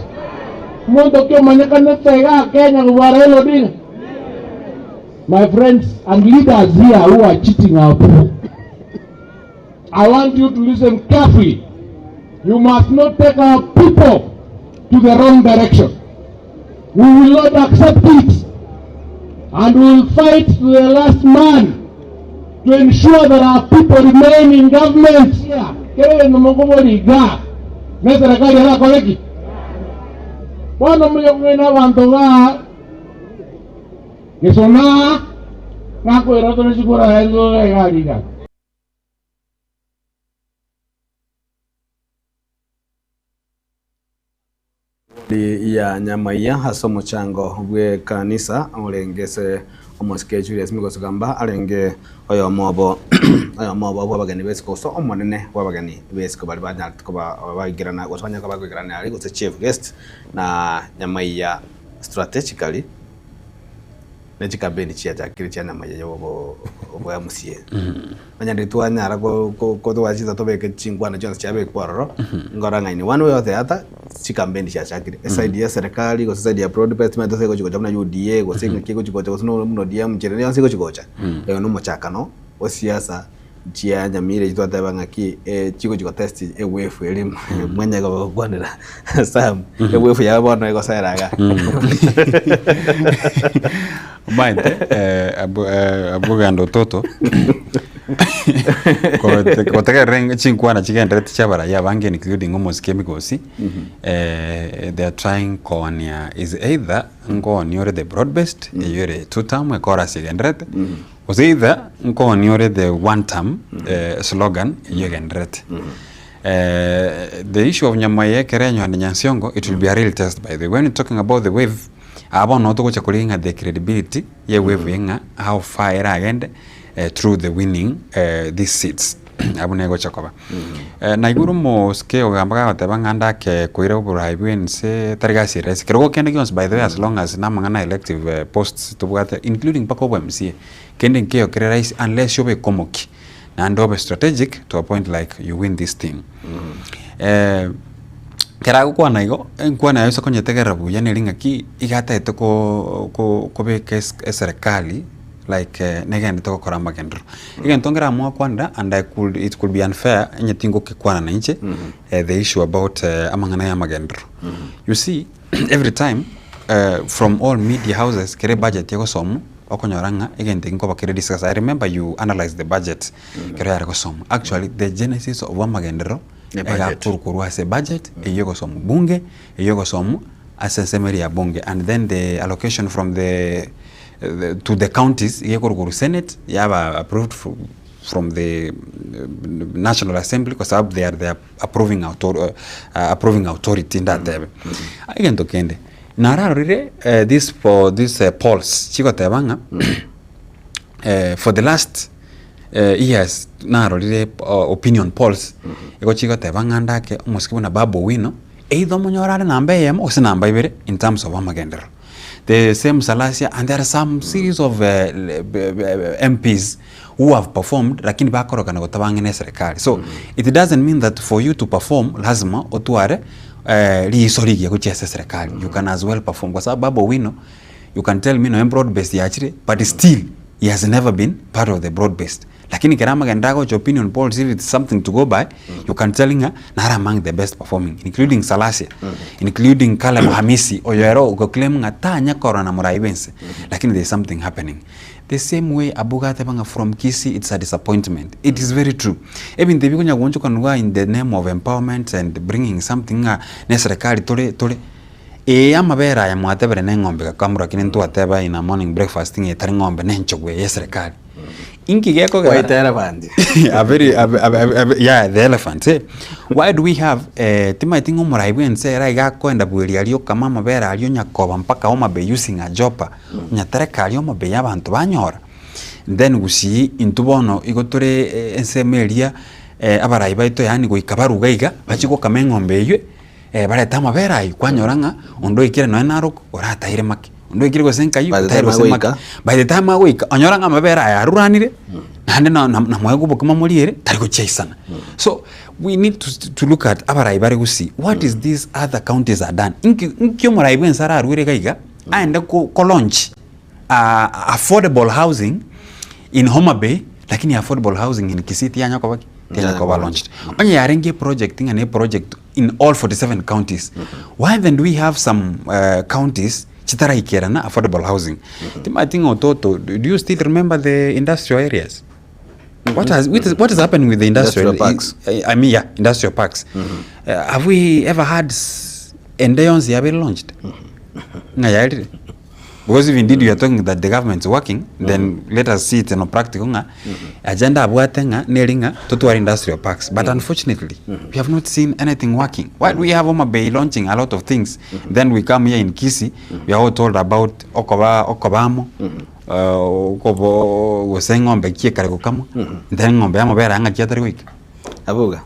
Monto ki omanyekanete iga Kenya kobua Raila Odinga? My friends and leaders here who are cheating our people, I want you to listen carefully. You must not take our people to the wrong direction. We will not accept it. And we will fight to the last man to ensure that our people remain in government. Kere gento mokobori iga, ne serikali erakore ki? Bono moye kong'aina abanto ba Gesona, nakoira tore chikura naende iga iga. Wodi ya Nyamaiya ase omochango bw'ekanisa orenge ase omosike Julius Migosi Gamba arenge oyomo obo oyomo obo bw'abageni b'esiko gose omonene bw'abageni b'esiko baria banyarete koba baikerana gose banyare koba bagoikerana aria gose chief guest na Nyamaiya strategically. Ne chikampeni chiachakire chia nyama eye yobo obwa MCA. Onye ndiri twanyara ko ko kotwara chinsa tobeke chinkwana chionsi chiabekwa ororo, nkora ng'a in one way or the other, chikampeni chiachakire. Eside ya eserekari gose eside ya broad based omanyete ase egochi gocha buna UDA gose ng'aki egochi gocha gose no buna ODM nchera ende yonsi egochi gocha, oyo na omochakano o siasa chia nyamira echio twateba ng'aki chigochi gotest ewave eria mwanyare koba gokwanera Sam, ewave yabo bono egosera igaa. Omanyete abwo abwo genda ototo gote gotegerera chinkwana chigenderete chia abarai abange including omosike emigosi they are trying koonia is either nkoonia ore the broad based eywo ere two term ekorasi egenderete Gose either nkoonie ore the one term slogan eyio egendererete. The issue of Nyamweya ekero enyoane Nyansiongo it will be a real test by the way. When you talking about the wave, aa bono noo togocha korigia ng'a the credibility ye wave eye ng'a how far eragende through the winning these seats abwo negocha koba. Naigure omosike ogamba gagoteba ng'a ndake koira oborai bwa ense tari gasi ere rahisi. Kerogo kende gionsi by the way as long as namang'ana ya elective posts tobwate including mpaka obo MCA, kende nkeiyo kere rahisi unless obeke omokia naende obe strategic to a point like you win this thing. Ekero agokwana igo, enkwana yaye ase konyetegerera buya neri ng'aki iga atagete ko ko kobeka eserekari like negenderete gokora amagenderero. Egento nkeramwakwanera and I could it could be unfair onye tingokekwana nainche the issue about amang'ana ya amagenderero. You see every time from all media houses kere ebudget egosomwa okonyora ng'a egento eke nkoba kere discussed. I remember you analyzed the budget ekero yare gosomwa. Actually the genesis of amagenderero Ne budget. egakorwa korwa ase ebudget eywo egosomwa bunge, eywo egosomwa ase ensemo eria ya bunge and then the allocation from the to the counties iga ekorwa korwa senate yaba approved from the national assembly kwa sababu they are the approving author approving authority ndatebe. Egento kende, nararorire this for this polls chigoteba ng'a for the last years narorire opinion polls igo chigoteba ng'a ndake omosike buna Babu Owino either omonyore are namba eyemo gose namba ibere in terms of amagenderero. The same Salasya and there are some series of MPs who have performed lakini bakorokana gotabang'ina na eserekari. So it doesn't mean that for you to perform lazima otware riiso rigiya gochia ase eserekari. You can as well perform kwa sababu Babu Owino you can tell me nonya broad based yachire but still he has never been part of the broad based. Lakini ekero amagendo agocha opinion polls if it's something to go by, you can tell ng'a nare among the best performing including Salasya, including Caleb Hamisi oyo ere ogoclaim ng'a tanya korora na morai bwense lakini there is something happening. The same way abwo gateba ng'a from Kisii it's a disappointment, it is very true. Ebinto ebi konya goonchokanigwa in the name of empowerment and bringing something ng'a ne eserekari tore tore, ee amabere aya mwatebire ne eng'ombe gakamura lakini ntwateba in a morning breakfast ng'a etari ng'ombe ne enchogu eye ya eserekari. Inki gekogera White elephant. a very a, a, a, a, yeah, the elephant eh. Why do we have eh, timaeti ng'a omorai bwense ere aiga akoenda bweri aria okama amabere aria onyakoba mpaka Homa Bay using a jopper onyatereka aria Homa Bay abanto banyora then gusii intwe bono igo tore eh, ensemo eria eh, abarai baito yaani goika baruga iga bachie gokama eng'ombe eywe Barete amabere ayio, kwanyora ng'a onde oikire nonya Narok orataire make, onde oikire gose Nkayu By the otaire time gose make. agoika. By the time agoika, onyora ng'a amabere aya aruranire, naende na- na- namoegwe obokima moriere, tari gochiaisana. So, we need to to look at abarai bare gusii, what is these other counties are done? Inki inki omorai bwa ense ararwere iga iga, aende ko ko launch affordable housing in Homa Bay, lakini affordable housing in Kisii tiyanya koba ki? Tiyanya koba launched. Onye yarenge eproject ng'a ne eproject in all 47 counties, why then do we have some counties chitaraikerana affordable housing? Timanyeti ng'a ototo, do you still remember the industrial areas? What has, what is, what is happening with the industrial, Industrial parks. I mean, yeah, industrial parks. Have we ever had ende yonsi yabeire launched? Ng'a yarire? Because if indeed you are talking that the government is working, then let us see it in a practical ng'a agenda abwate ng'a neri ng'a totware industrial parks. But unfortunately, we have not seen anything working. Why do we have Homa Bay launching a lot of things? Then we come here in Kisii, we are all told about okoba okobamo, okobo gose eng'ombe ki ekare gokamwa, then eng'ombe yamabere aya ng'aki atari goika. Abuga,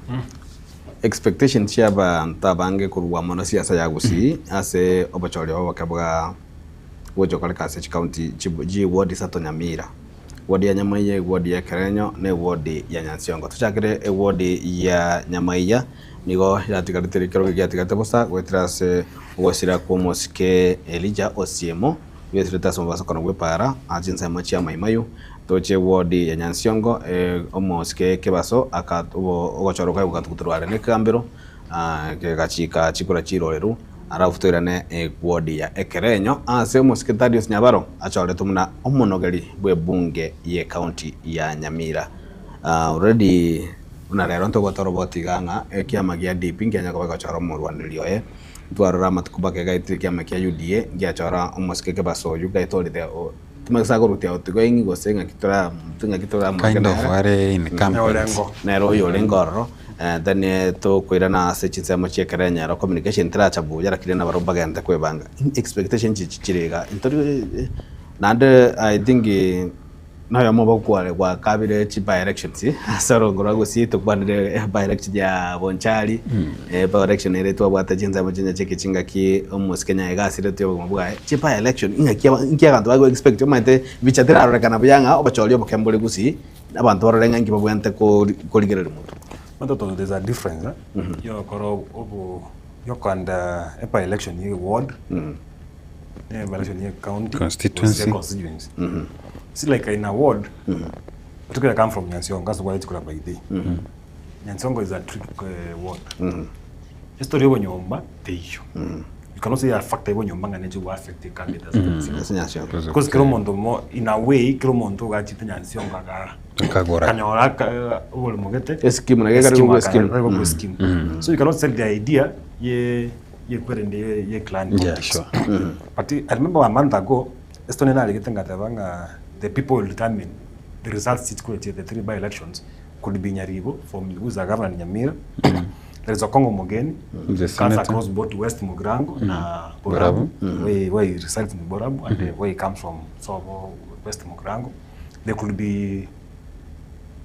expectations chia abanto abange korwa mono siasa ya Gusii ase obochori oboke bwa. Gocha okoreka ase chikaunti chiwodi isato Nyamira, ewodi ya Nyamaiya, ewodi ya Ekerenyo na ewodi ya Nyansiongo. Tochakere ewodi ya Nyamaiya nigo yatigarete ekerogo giatigarete bosa goetera ase ogosira kw'omosike Elijah Osiemo ogesirete ase omobasokano bw'epaara ase chinsemo chia Maimayu. Toche ewodi ya Nyansiongo omosike Kebaso aka ogochorwa kwaye gokatuguterwa are nekegambero Kegachika chikura chiroreru, alafu toirane ewodi ya Ekerenyo ase omosike Thaddeus Nyabaro achoretwe buna omonogeri bw'ebunge y'ecounty ya Nyamira. Already buna rero ntobwate oroboti iga ng'a ekiama gia DP nkianya koba gegochora omorwanereri oye, ntwarora amatuko mpaka egaetire ekiama kia UDA ngiachora omosike Kebaso oyio gaitorire timanyeti gose akorutia outgoing gose ng'aki tora ng'aki toramoreke Kind of nere. are incumbent. Nere oyo orenge ororo then tokoirana ase chinsemo chia ekerenyero communication teracha buya lakini nabarobwo mbagente kwebanga expectation chichi chire iga ntori naende I think noyomo obokware gwakabire chi by elections ase orongo rwa gusii tokwanire by election ya Bonchari by election ere twabwate chinsemo chinya chia chingaki omosike Nyaega asiretie obogima bwaye chi by election ing'aki aba inki abanto bago expect omanyete bicha terarorekana buya ng'a obochori oboke mbore gusii abanto barore ng'a inki babwenerete kori korigereria monto. Omanyete there's a difference eh, yokora obo yokogenda by election ya eward. Evaluation ye county Constituency. gose constituency. See like in a ward, particularly I come from Nyansiongo, ase gwachia chikura by the. Nyansiongo is a trick uh, ward. History ya obonyomba teiyo. You cannot say a factor ya obonyomba ng'a neche go affect the candidate ase Nyansiongo. Ase Nyansiongo. Because kera omonto mo in a way kera omonto ogachete Nyansiongo aka Akagora. akanyora aka oboremo gete Eskimu, naki ekare eskimu gokwa aka- eskimu. ekare gokwa eskimu. So you cannot sell the idea ye yekwerende ye ye clan Yeah, politics. sure. But I remember a month ago, Estone narigete ngateba ng'a the people will determine the results chikwetie the three by elections could be Nyaribo from who is a governor in Nyamira. There is Okongo Mogeni The cuts senator. across both West Mugirango na Borabu, where, where he resides in Borabu and uh, where he comes from, so West Mugirango. There could be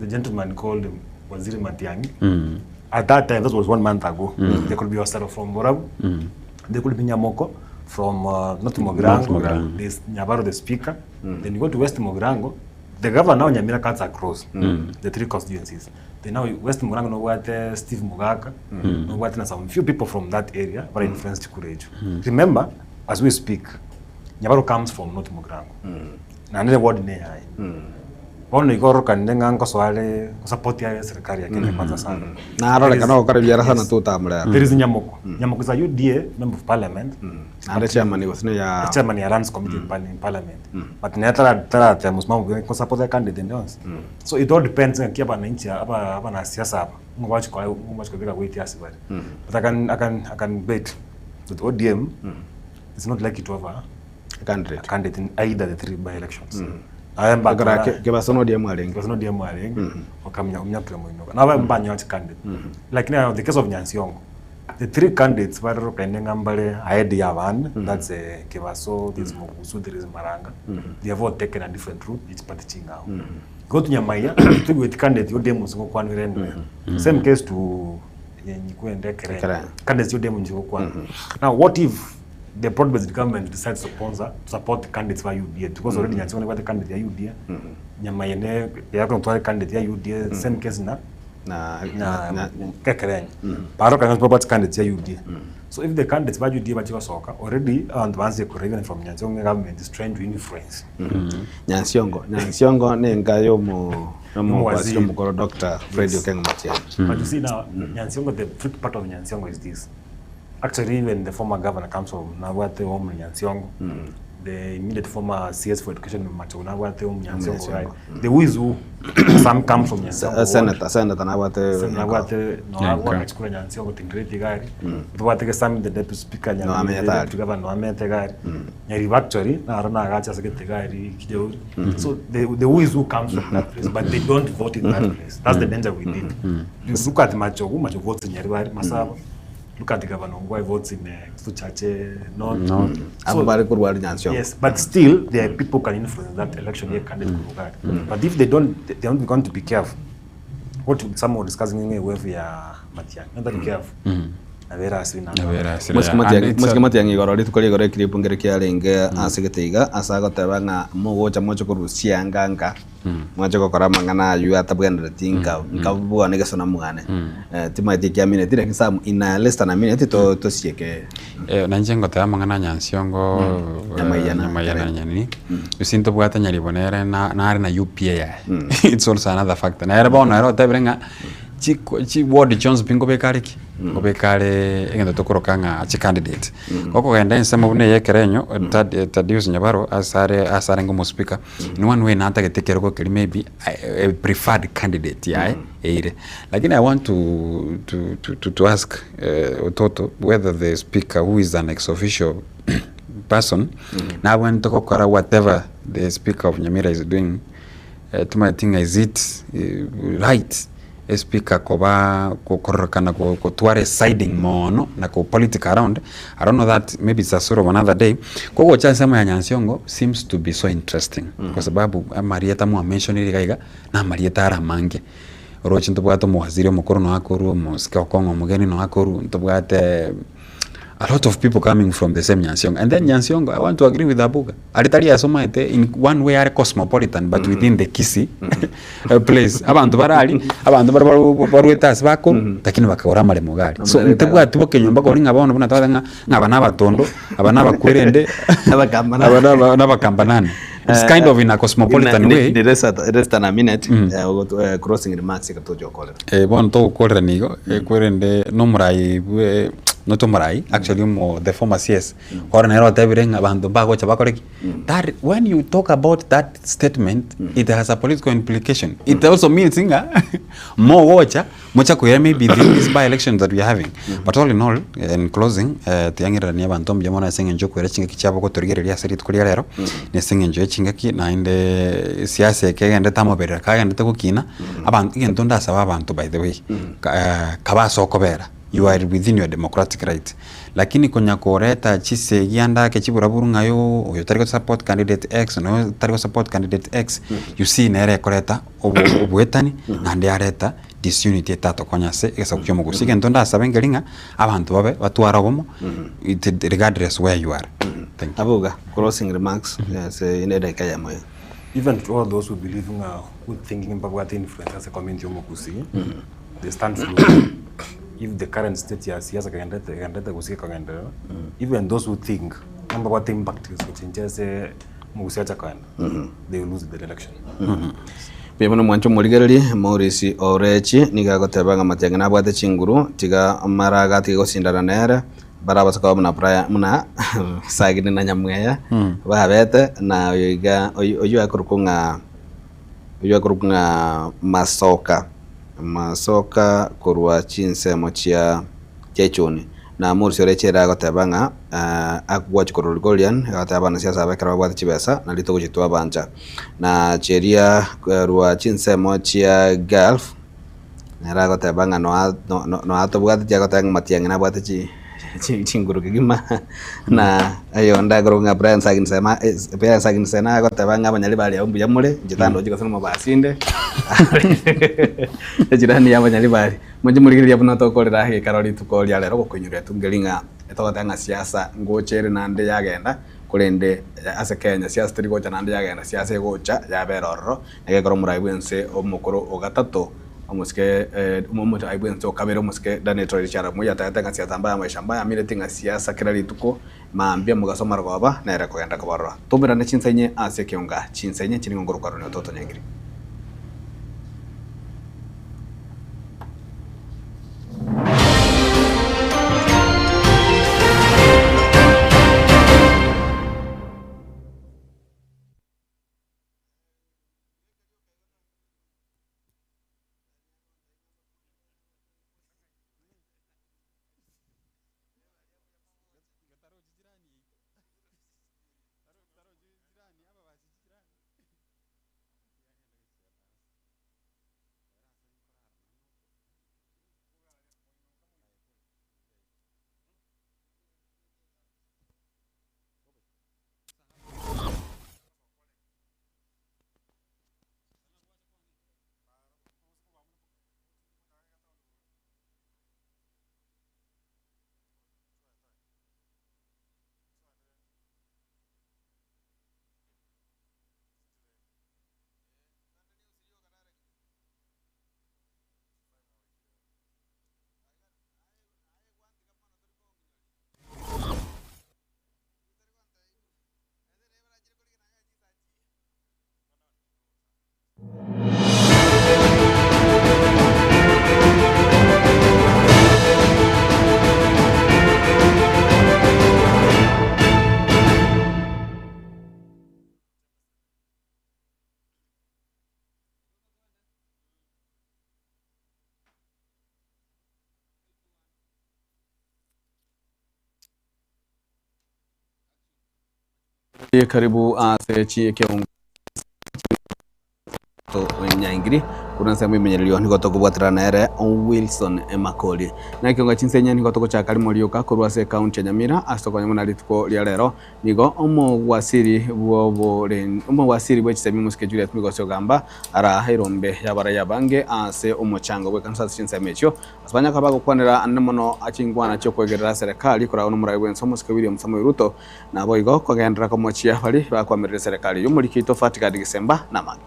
the gentleman called Waziri Matiang'i. At that time, that was one month ago, there could be Osaro from Borabu, there could be Nyamoko from uh, North Mugirango, Mugirango. there's Nyabaro the speaker. Then you go to West Mugirango, the governor now Nyamira cuts across the three constituencies. Then now West Mugirango nobwate Steve Mugaka, nobwate na some few people from that area but influenced Kurejo. Remember, as we speak, Nyabaro comes from North Mugirango. Na nile ward ne yaye. Bono igorokanire ng'a nkosoare support ya serikali ya Kenya kwanza sana. Narorekana gokora ebiara sana totamorera. There is Nyamoko. Nyamoko is a UDA member of parliament. Naende chairman gose ne ya Chairman ya lands committee in, par- in parliament. But naye tara tara tara musimamo ko support the candidate and once. So it all depends on kia bananchi aba aba siasa aba. Ngwachi kwa ngwachi kwa bika wait yasi bari. But I can I can I can bet that ODM is not likely to have a candidate. a candidate in either the three by elections. I am back. Ekero kebaso na ODM arenge. Because no DM arenge okamenya omnyakire moinoka. Na ba nyochi candidate. Like now the case of Nyansiongo. The three candidates barero kainenga mbale ahead ya one that's uh, Kebaso, there's Mogusu, there is Maranga. They have all taken a different route each party chingao. Go to Nyamaiya, to with candidate ODM usingo kwanire Same case to Nyikwende Kere. Kere. Candidates ODM njigo kwan. Now what if the broad-based government decides to sponsor to support candidates ba UDA because already Nyansiongo ne candidate ya UDA. Nyamaiya ne yako ntware candidate ya UDA same case na Na na na kekerenya baro kana property candidates ya UDA so if the candidates ba UDA bachigosoka already abantu banzie kure even from Nyansiongo government is trying to influence Nyansiongo. Nyansiongo ne enka yomo yomo Waziri. waziri mukoro Dr. Fred Okengo Matiang'i. but you see now Nyansiongo the tricky part of Nyansiongo is this actually even the former governor comes from Nabwate home Nyansiongo the immediate former CS for education Macho Nabwate home Nyansiongo right the who is who some come from Nyansiongo ward. Senator Senator nabwate nabwate nowakachikura Nyansiongo tindireti gari tubwate gesami the deputy speaker No, amete the gari. deputy governor amete gari Nyaribo actually naro nagacha ase gete gari kijeuri so the the who is who comes from that place but they don't vote in that place that's the danger with it you look at Machogu Machogu votes in Nyaribari Masaba look at the governor Ongwae votes in uh, Kisuchache North North. Abo bari kurwara Nyansiongo. Yes, but still there are people can influence that election year candidate mm. But if they don't, they are not going to be careful. What someone was discussing in a wave ya Matiang'i, not that careful. Nabo ere asiri naende Nabo ere asiri, Mosike yeah. And Matiang'i it's Mosike a- Matiang'i igoro rituko ria igoro ekiribu nkere kiarenge ase gete iga ase agoteba ng'a mogocha moche korusia chianga nka mwache gokora amang'ana aywo atabwenereti nka nka bwane gesona mwane. Timaeti ekiamineti lakini some in a less than a minute to tosieke. Eh, na inche ngoteba amang'ana a Nyansiongo Nyamaiyana, Nyamaiyana correct. nyanini gose ntobwate Nyaribo nere na nare na UPA yaye it's also another factor nere bono ere otebire ng'a chiko chi ward chionsi pi nkobeka are ki nkobeka are egento tokoroka ng'a chicandidate okogenda ensemo buna eye ekero enyo Tad Tadius Nyabaro ase are ase arenge omospeaker in one way natagete ekerogo keria maybe a preferred candidate yaye eire lakini I want to to to to ask Ototo whether the speaker who is an ex officio person nabwenerete gokora whatever the speaker of Nyamira is doing timanyeti ng'a is it right espeaker koba kororekana gotwara esiding mono na ko politic around I don't know that maybe it's a story of another day kogocha ensemo ya Nyansiongo seems to be so interesting kwa sababu amarieta mwamentionire iga iga na amarieta are amange oroche ntobwate omowaziri omokoro noyo akorwa omosike okong'a omogeni noyo akorwa ntobwate a lot of people coming from the same Nyansiongo and then Nyansiongo I want to agree with Abuga aria tari ase omanyete in one way are cosmopolitan but within the Kisii place abanto bare aria abanto bare barwete ase bakorwa lakini bakagora amaremo iga aria so ntobwati bokenyomba kori ng'a bono buna twateba ng'a ng'a aba na abatondo aba na abakwerende Abakamba aba na aba na abakamba nane it's kind of in a cosmopolitan way In less than a minute, closing remarks iga toche gokorera. Eh, bono togokorerana igo, ekwerende na omorai bwe not omorai, actually omo the former CS, oro nere otebire ng'a abanto mbagocha bakore ki? That when you talk about that statement, it has a political implication. It also means ng'a mogocha, mocha koira maybe this by elections that we are having. But all in all, in closing, tiyang'ererania abanto mbuya mono ase eng'encho yokoira chingaki chiabo gotorigereria ase rituko ria rero, na ase eng'encho ya chingaki naende siasa eke egendete amaberera kagendete gokina, Abanto, egento ndasabe abanto by the way, kabe ase okobera, you are within your democratic right, lakini konya koreta chisegi ande ake chiburaburu ng'a yoo oyo tari gosupport candidate X na oyo tari gosupport candidate X, you see nere ekoreta obo oboetani naende yareta disunity etatokonya ase egesaku kia omogusii. Egento ndasabe nkeri ng'a abanto babe batware obomo it regardless where you are. Thank you. Abuga, closing remarks ase edakika eyemo iga. Even to all those who believe ng'a good thinking mbabwate influence ase community y'omogusii, they stand to lose. If the current state ya siasa egendete egendete gose ekogenderera, even those who think ng'a mbabwate impact gose gochenchia ase omogusii acha kogenda, they will lose the election. Mbuya mono mwanche omorigereria, Maurice Orechi nigo agoteba ng'a Matiang'i nabwate chinguru, tiga maraga atige gosindana nere, Barabase koba buna Brian, buna Sagini na Nyamweya babete, na oyo iga oyio akorokwa ng'a oyio akorokwa ng'a Masoka, Masoka korwa chinsemo chia chia Ichuni. Na Morris oria echere agoteba ng'a agochi korwa Lugorian, agoteba abanasiasa aba ekero babwate chibesa nario togochi twabancha. Na chiria korwa chinsemo chia Gulf. Nere agoteba ng'a noa no- no- noa tobwate agoteba ng'a Matiang'i nabwate chi chi chinguru kegima na oyonde akorokwa ng'a Brian Sagini Sema Brian Sagini Sena agoteba ng'a abanyaribari abwo mbuya more, inche tandochi gose nomobasinde echirani ya abanyaribari. Moche morigereria buna tokorera egeikaro rituko ria rero gokoinyora etungeri ng'a etogoteba ng'a siasa ngocha ere naende yagenda, korende ase Kenya siasa teri gocha naende yagenda, siasa egocha yabera ororo. Egekora omorai bw'ense omokoro o gatato, omosike omorai bw'ense o kabere omosike Daniel Toroitich arap Moi atagete ng'a siasa mbaya maisha mbaya amineti ng'a siasa kera rituko mambia mogaso marogoba nere kogenda kobarora. Tomerane chinsa inye ase ekeonga chinsa inye chiringo nkorokwa Ronnie Ototo Nyangiri. Karibu ase chiekeongo Nyaingiri korwa ensemo emenyererio nigo tokobwaterana nere Wilson Makori. Na ekeongo chinsenye nigo togochaka rimo rioka korwa ase ekaunti ya Nyamira ase tokonya buna rituko ria rero nigo omowasiri bw'oboren omowasiri bw'echisemi omosike Julius Migosi Ogamba ara erombe y'abarai abange ase omochango bw'ekanisa ase chinsemo echio ase banyaka bagokwanera anene mono chingwana chi'okwegerera serekari koragwa nomorai bw'ense omosike William Samoei Ruto Naboigo kogenderera komochia baria bakoamerera eserekari y'omoriki oito Fatigadi Gisemba na amange.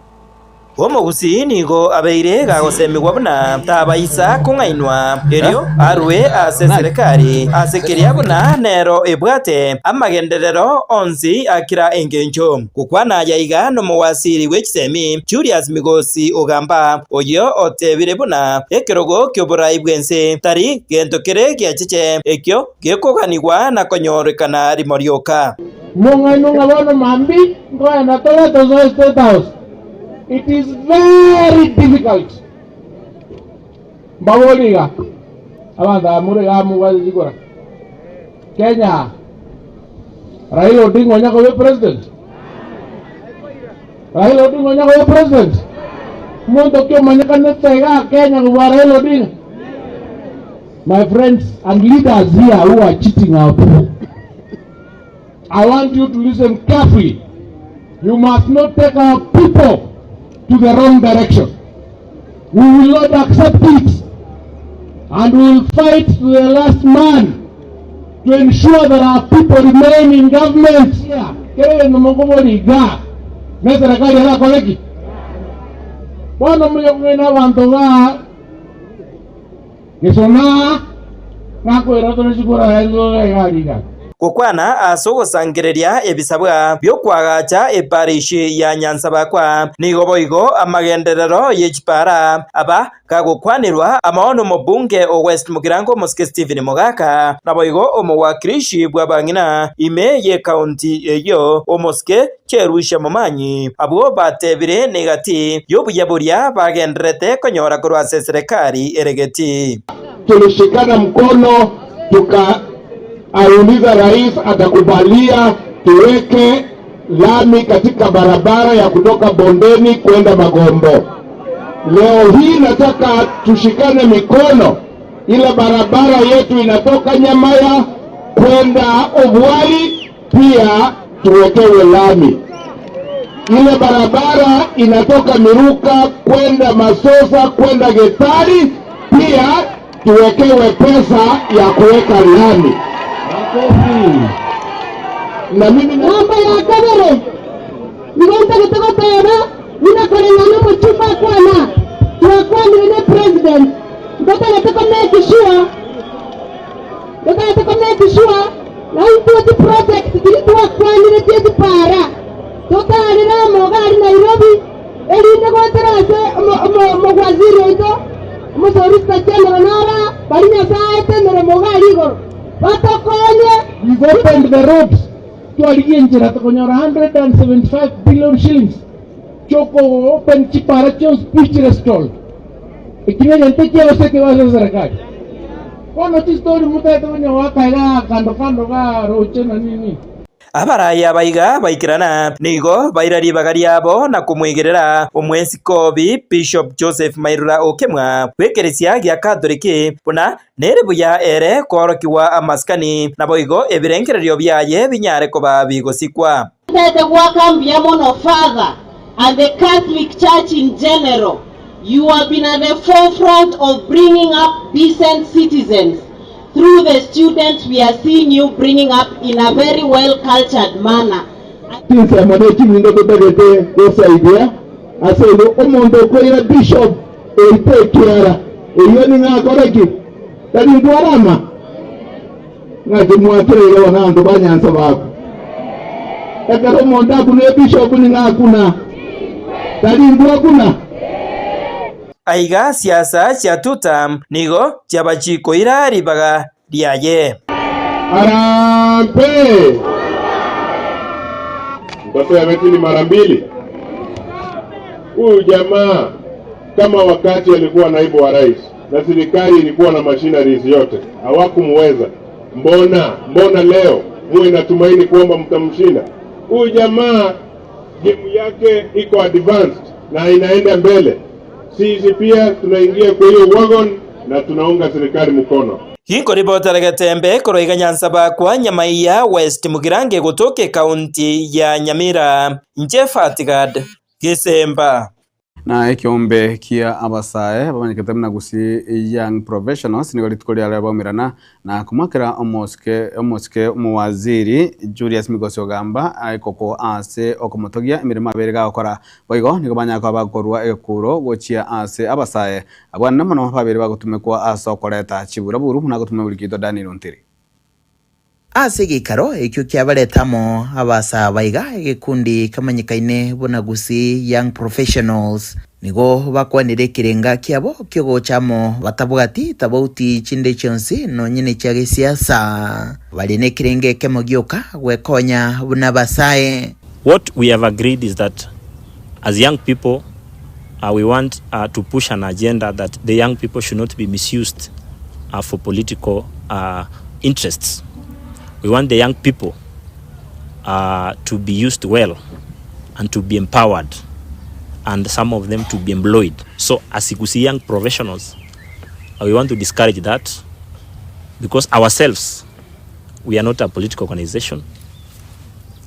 Omogusii nigo abeire gagosemigwa buna tabaisa kong'ainwa, erio arue ase eserekari ase keria buna nero ebwate amagenderero onsi a kera engencho. Gokwana aya iga nomowasiri bwe chisemi Julius Migosi Ogamba, oyio otebire buna ekerogo ki'oborai bw'ense tari gento kere giacheche ekio Gekoganigwa na konyorekana rimo rioka. Mong'ainwa ng'a bono mambia nkoenda tore tosoe State House. It is very difficult. Mbaborie iga, abanto aba more igaa mobwate chikura, Kenya aa, Raila Odinga onya koba epresident? Raila Odinga onya koba president? Omonto ki omanyekanete igaa Kenya kobua Raila Odinga? My friends and leaders here who are cheating our people, I want you to listen carefully. You must not take our people to the wrong direction. We will not accept it and we will fight to the last man to ensure that our people remain in government. Kere egento mokobora igaa, neserekari erakore ki? Bono monya kong'aina abanto ba Gesona, nakoira tore chikura naende iga riga. Gokwana ase ogosangereria ebisabwa bi'okoagacha eparishi ya Nyansabakwa, nigo boigo amagenderero ye chipara aba gagokwanirwa amo nomobunge o West Mugirango Omosike Stephen Mogaka, naboigo omowakilishi bw'abang'ina ime y'ekaunti eyio Omosike Cherusha Momanyi, abwo batebire negati y'obuya boria bagendererete konyora korwa ase eserekari ere geti. Tulishikana mkono tukauliza rais atakubalia tuweke lami katika barabara ya kutoka bondeni kwenda Magombo. Leo hii nataka tushikane mikono, ile barabara yetu inatoka Nyamaya kwenda Obwali pia tuwekewe lami. Ile barabara inatoka Miruka kwenda Masosa kwenda Getari pia tuwekewe pesa ya kuweka lami. Na mimi Namba ya kabere nigo ntagete goteba buna koreng'ana omochumba akwana twakwanire ne president ntotagete ko make sure ntotagete ko make sure ng'a intwe chiproject chiria twakwanire chie chipara totarire amo iga aria Nairobi erinde goetera ase omowaziri oito omosolicitor general naro aa baria Nyasaye aete emeremo iga aria igoro batokonye. We've opened the roads twarigia enchera tokonyora 175 billion shillings chioko open chipara chionsi pi chirestored. Eki negento ekiya gose ekebe ase eserekari? Bono chistori motagete konya goaka igaa kando kando igaa roche na nini. Abarai aba iga baikerana, nigo baira ribaga riabo na komwegerera omweskobi Bishop Joseph Mairura Okemwa bw'ekeresia gia Katoliki buna nere buya ere koorokigwa amasikani, naboigo ebirengererio biaye binyare koba bigosikwa. Ntete goaka mbuya mono Father and the Catholic Church in general, you have been at the forefront of bringing up decent citizens through the students we are seeing you bringing up in a very well cultured manner. Chinsemo ne chinyinga totagete gosaidia ase igo omonto okoira bishop oito ekiara oyio ning'o akore ki? Tari intwe arama? Ng'aki mwakire iga bono abanto ba Nyansa bakwe? Ekero omonto akuna ebishop ning'o akuna? Tari intwe akuna? Aiga siasa chia Tutam nigo chiaba chikoira ribaga riaye. Harambee! Mtasema ni mara mbili. Huyu jamaa kama wakati alikuwa naibu wa rais na serikali ilikuwa na machineries yote hawakumweza. Mbona mbona leo muwe na tumaini kwamba mtamshinda? Huyu jamaa gemu yake iko advanced na inaenda mbele. Sisi pia tunaingia kwa hiyo wagon na tunaunga serikali mkono. Ginkoribotera Getembe korwa iga Nyansabakwa, Nyamaiya, West Mugirango egotoka ekaunti ya Nyamira. Inche Fatgad Gesemba. Na ekeombe kia abasae bamanyekete buna Gusii Young Professionals nigo rituko riareo baumerana na komoakera omosike omosike omowaziri Julius Migosi Ogamba ekoko ase okomotogia emeremo abeire gagokora. Boigo nigo banyara koba bakorua egekuro gochia ase abasae abwo anene mono babeire bagotumekwa ase okoreta chiburaburu buna agotumia oborikito Daniel Ontiri. Ase egeikaro ekio kiabarete amo abasaa baiga egekundi kemanyekaine buna Gusii Young Professionals nigo bakwanire ekerenga kiabo kiogocha amo batabwati tabauti chinde chionsi nonye nechia gesiasa. Bare nekerengo ekemo gioka gwekonya buna abasae. What we have agreed is that as young people we want to push an agenda that the young people should not be misused for political interests. We want the young people to be used well and to be empowered and some of them to be employed. So as Gusii young professionals, we want to discourage that because ourselves we are not a political organization.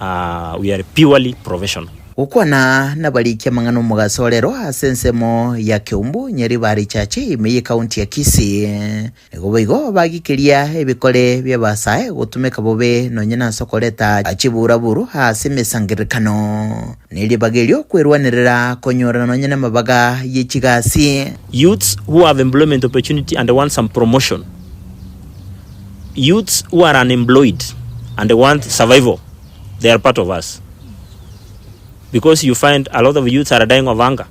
We are purely professional. Gokwana nabariki amang'ana omogaso orero ase ensemo ya Keumbu, Nyaribari Church ime y'ecounty ya Kisii. Nigo boigo bagikeria ebikore bi'abasae gotumeka bobe nonye nase okoreta chiburaburu ase emesangererekano, ne ribaga erio kwerwanerera konyora nonye namabaga ye chigasi. Youths who have employment opportunity and want some promotion. Youths who are unemployed and want survival, they are part of us. Because you find a lot of youths are dying of hunger.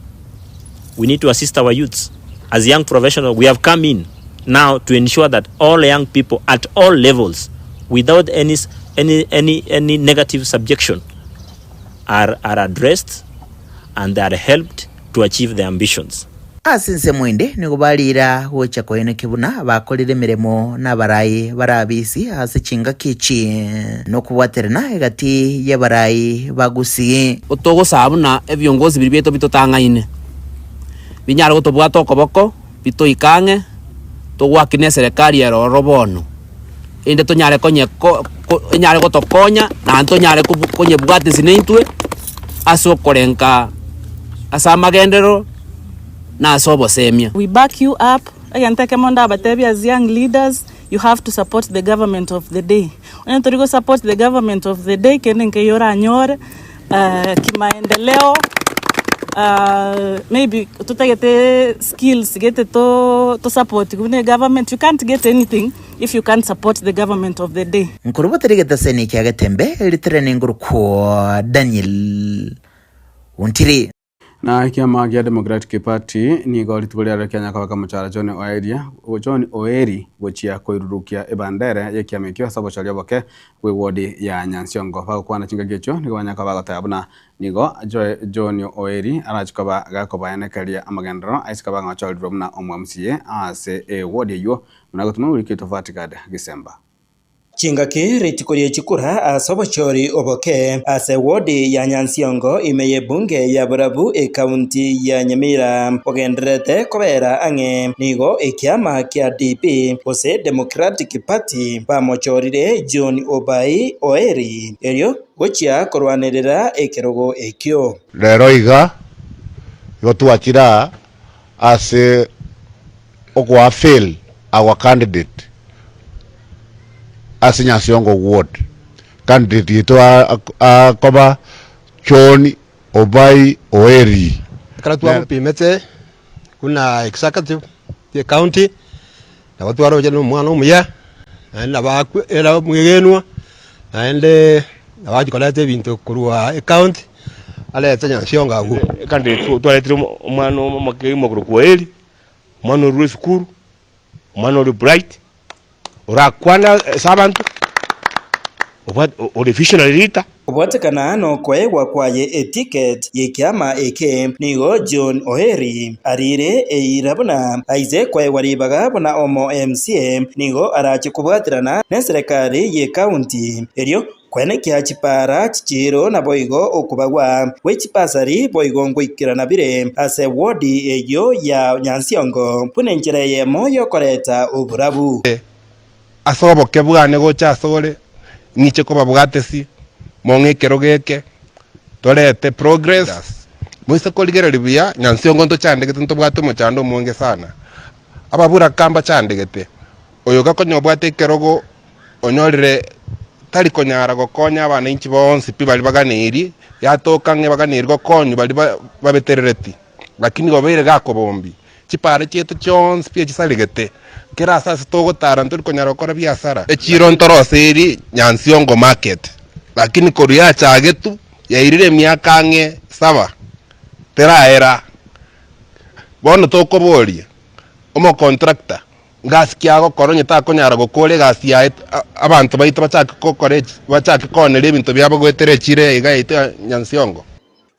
We need to assist our youths. As young professionals, we have come in now to ensure that all young people at all levels, without any, any, any, any negative subjection, are, are addressed and they are helped to achieve their ambitions. Ase ensemo ende nigo bariira gocha koenekia buna bakorire emeremo nabarai bare abisi ase chingaki echi, na okobwaterana egati y'abarai ba Gusii. Togosaba buna ebiongozi biria biaito bitotang'aine, binyare gotobwata okoboko, bitoike ang'e, togoakina eserekari ere ororo bono, erinde tonyare konye ko ko enyare gotokonya naende tonyare kobu konyebwatisia naintwe ase okorenka ase amagenderero. na ase obosemia. We back you up, egento ekemo ndabatebie as young leaders, you have to support the government of the day. Onye tori go support the government of the day kende nkeiyo oranyore kimaendeleo maybe totagete skills gete to to support buna egovernment, you can't get anything if you can't support the government of the day. Nkorobotera egetaseni kia Getembe, ritere ningorokwo Daniel Ontiri. Na ekiama gia Democratic Party nigo rituko riarero kianya kobeka omochara John Oeria John Oeri gochia koirurukia ebandere y'ekiama ekio ase obochori oboke bw'ewodi ya Nyansiongo. Bagokwana chingaki echio nigo banya koba bagoteba buna nigo Joe John Oeri arache koba gakobaenekeria amagenderero aise koba ng'a ochorirwe buna omo-MCA ase ewodi eyio buna gotuma Wilkie Tofati Gad Gisemba. Chingaki rituko rie chikura ase obochori oboke ase ewodi ya Nyansiongo ime y'ebunge ya Borabu ekaunti ya Nyamira ogendererete kobera ang'e nigo ekiama kia DP gose Democratic Party bamochorire John Obai Oeri erio gochia korwanerera ekerogo ekio. Rero iga, igo twachire aa ase okoa fail our candidate ase Nyansiongo ward. Candidate yaito akoba John Obai Oeri. Ekero twamopimete buna executive ye county, nabo twaroche na omwana omuya, naende nabo akwe ere omwegenwa, naende nabo achia koreta ebinto korwa ecounty, arete Nyansiongo agwo. Candidate twaretire omwana omoke okorokwa Oeri. Omwana orure esukuru, omwana ore bright, orakwane ase abanto, obwate ore visionary leader. Kobwatekana nokoegwa kwaye eticket y'ekiama eke, nigo John Oeri arire eira buna aise koegwa ribaga buna omo MCA nigo arache kobwaterana neserekari ye county erio. Kwenekia chipara chichiiro naboigo okobagwa gwe chibasari boigo ngoikerana bire ase wodi eyio ya Nyansiongo buna enchera eyemo yokoreta oborabu. Ase oboke bwane gocha asore, ng'iche kobabwatesi, mong'e ekerogo eke, torete progress. Moise korigereria buya, Nyansiongo ntochandegete ntobwate omochando omonge sana. Ababuraka mbachandegete, oyo gakonya obwate ekerogo onyorire tari konyara gokonya abananchi bonsi pi baria baganeiri, yatoka ng'a baganeiri gokonywa baria babeterereti, lakini obeire gakobombia chipara chiaito chionsi pi echisaregete, kera ase ase togotara ntori konyara gokora biasara. Echiro ntoroseiri Nyansiongo market, lakini korwa yachagetwe yairire emiaka ang'e saba teraera. Bono tokoboria omocontractor Ngasi ki agokora onye takonyara gokora egasi yaye abanto baito bachake gokora bachake kooneria ebinto biabo goetera echiro eye iga yaito ya Nyansiongo?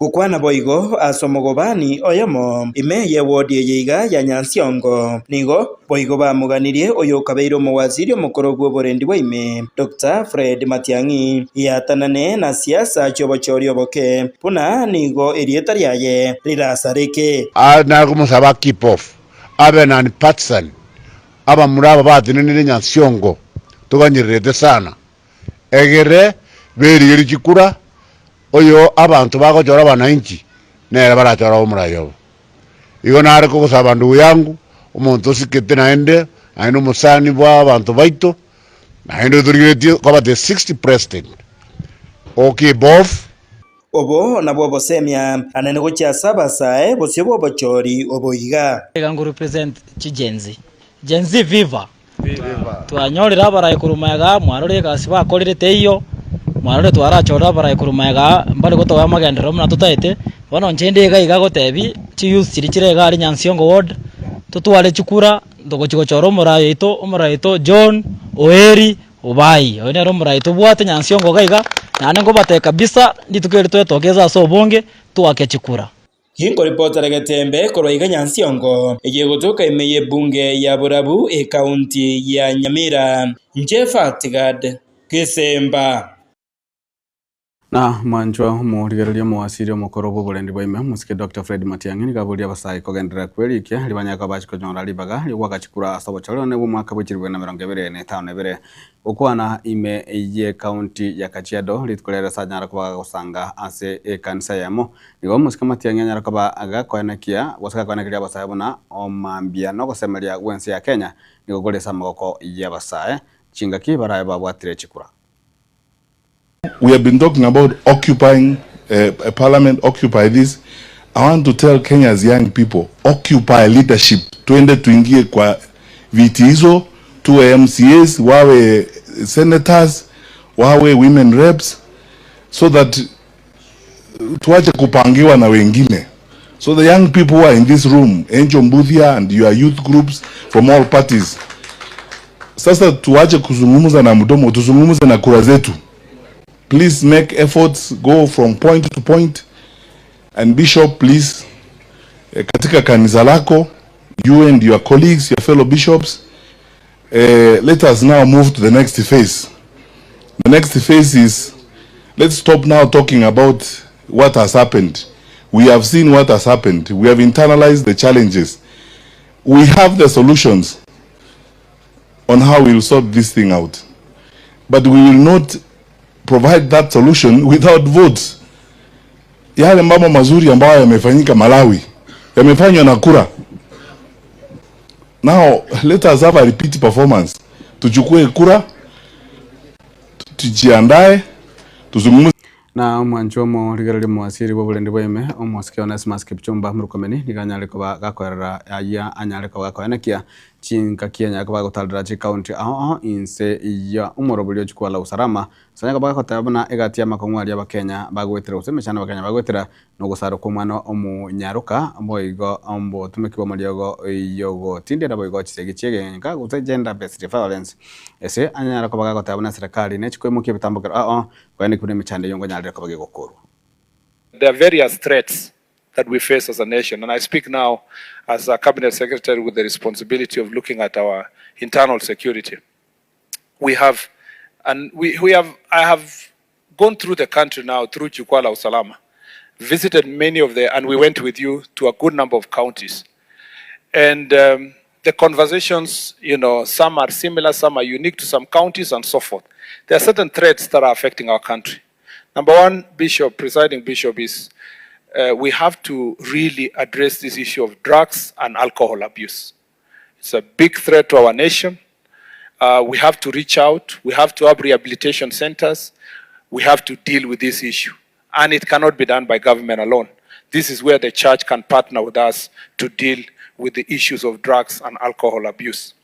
Gokwana boigo ase omogobani oyomo ime y'ewodi eye iga ya Nyansiongo, nigo boigo bamoganirie oyokabeire omowaziri omokoro bw'oborendi bwa ime, Doctor Fred Matiang'i, yatanane na siasa chi'obochori oboke, buna nigo erieta riaye rirasareke. Aa nare komosaba keep off. Abe non-partisan, abamura aba batenenire Nyansiongo toganyererete sana, egere berigerie chikura, oyo abanto bagochora abananchi nere barachore abe omorai obo. Igo nare kogosaba ndugu yangu, omonto osikete naende, naende omosani bwa abanto baito, naende otorigeretie koba the sixth president, okibov. Obo nabwo obosemia anene gochia ase abasae bosio bw'obochori obo iga. Iga nko represent chi Gen Z. Gen Z viva! Twanyorire abarai korwa magega mwarorire egasi bakorire teiyo, mwarorire twarachorire abarai korwa magega mbare gotoa amagenderero buna totaete, bono inche inde iga iga gotebi chiyouth chiria chire iga aria Nyansiongo ward, totware chikura togochi gochora omorai oito, omorai oito John Oeri Obai, oyo nere omorai tobwate Nyansiongo iga iga, naende nkobatebia kabisa, rituko eri twetokeze ase obonge, twake chikura. Ginkoripotera Getembe korwa iga Nyansiongo, eye egotoka ime y'ebunge ya Borabu, ekaunti ya Nyamira. Inche Fatgad Gesemba. Na mwanchwa omorigereria omowasiri omokoro bw'oborendi bwa ime, omosike Doctor Fred Matiang'i nigo aboria abasae kogenderera kwerikia ribanyare koba bache konyora ribaga ri'ogoaka chikura ase obochori one bw'omwaka bwe chilifu bibere na emerongo ebere na etano na ebere. Gokwana ime y'ecounty ya Kajiado rituko riaye ase anyare koba gagosanga ase ekanisa eyemo, nigo omosike Matiang'i anyare koba gakoenekia gose gakoenekeria abasae buna omambia nogosemeria gw'ense ya Kenya nigo kore ase amagoko y'abasae chingaki barabe babwatire chikura. We have been talking about occupying uh, parliament, occupy this. I want to tell Kenya's young people, occupy leadership. Twende tuingie kwa viti hizo, tuwe MCAs, wawe senators, wawe women reps, so that tuache kupangiwa na wengine. So the young people who are in this room, Angel Mbuthia and your youth groups from all parties, sasa tuache kuzungumza na mdomo, tuzungumze na kura zetu. Please make efforts, go from point to point. And Bishop, please, eh, katika kanisa lako, you and your colleagues, your fellow bishops, eh, let us now move to the next phase. The next phase is let's stop now talking about what has happened. We have seen what has happened. We have internalized the challenges. We have the solutions on how we will sort this thing out. But we will not provide that solution without votes. Yale mambo mazuri ambayo yamefanyika Malawi yamefanywa na kura. Now let us have a repeat performance. Tuchukue kura, tujiandae, tuzungumze. Na omwancho omorigereria omowasiri bw'oborendi bwa ime, omosike Onesmus Kipchumba Murkomen, nigo anyare koba gakoerera ayia anyare koba gakoenekia chingaki anyare koba agotarera chikaunti ao ao inse ya omoroberio Jukwaa la Usalama. Ase anyare koba gagoteba buna egati y'amakong'u aria abakenya bagoetera gose emechando abakenya bagoetera nogosarwa kw'omwana omonyaroka boigo obotumeki bw'amariogo y'ogotindia naboigo chisegi chi'egenka gose gender based violence. Ase anyare koba gagoteba buna eserekari nechikoimokia ebitambokero ao ao Koenekia buna emechando eyio nkonyarire koba gegokorwa. There are various threats that we face as a nation and I speak now as a cabinet secretary with the responsibility of looking at our internal security. We have and we, we have I have gone through the country now through Jukwaa la Usalama, visited many of the, and we went with you to a good number of counties. And um, the conversations, you know, some are similar, some are unique to some counties and so forth. There are certain threats that are affecting our country. Number one, Bishop, presiding bishop, is uh, we have to really address this issue of drugs and alcohol abuse. It's a big threat to our nation. Uh, we have to reach out. We have to have rehabilitation centers. We have to deal with this issue. And it cannot be done by government alone. This is where the church can partner with us to deal with the issues of drugs and alcohol abuse.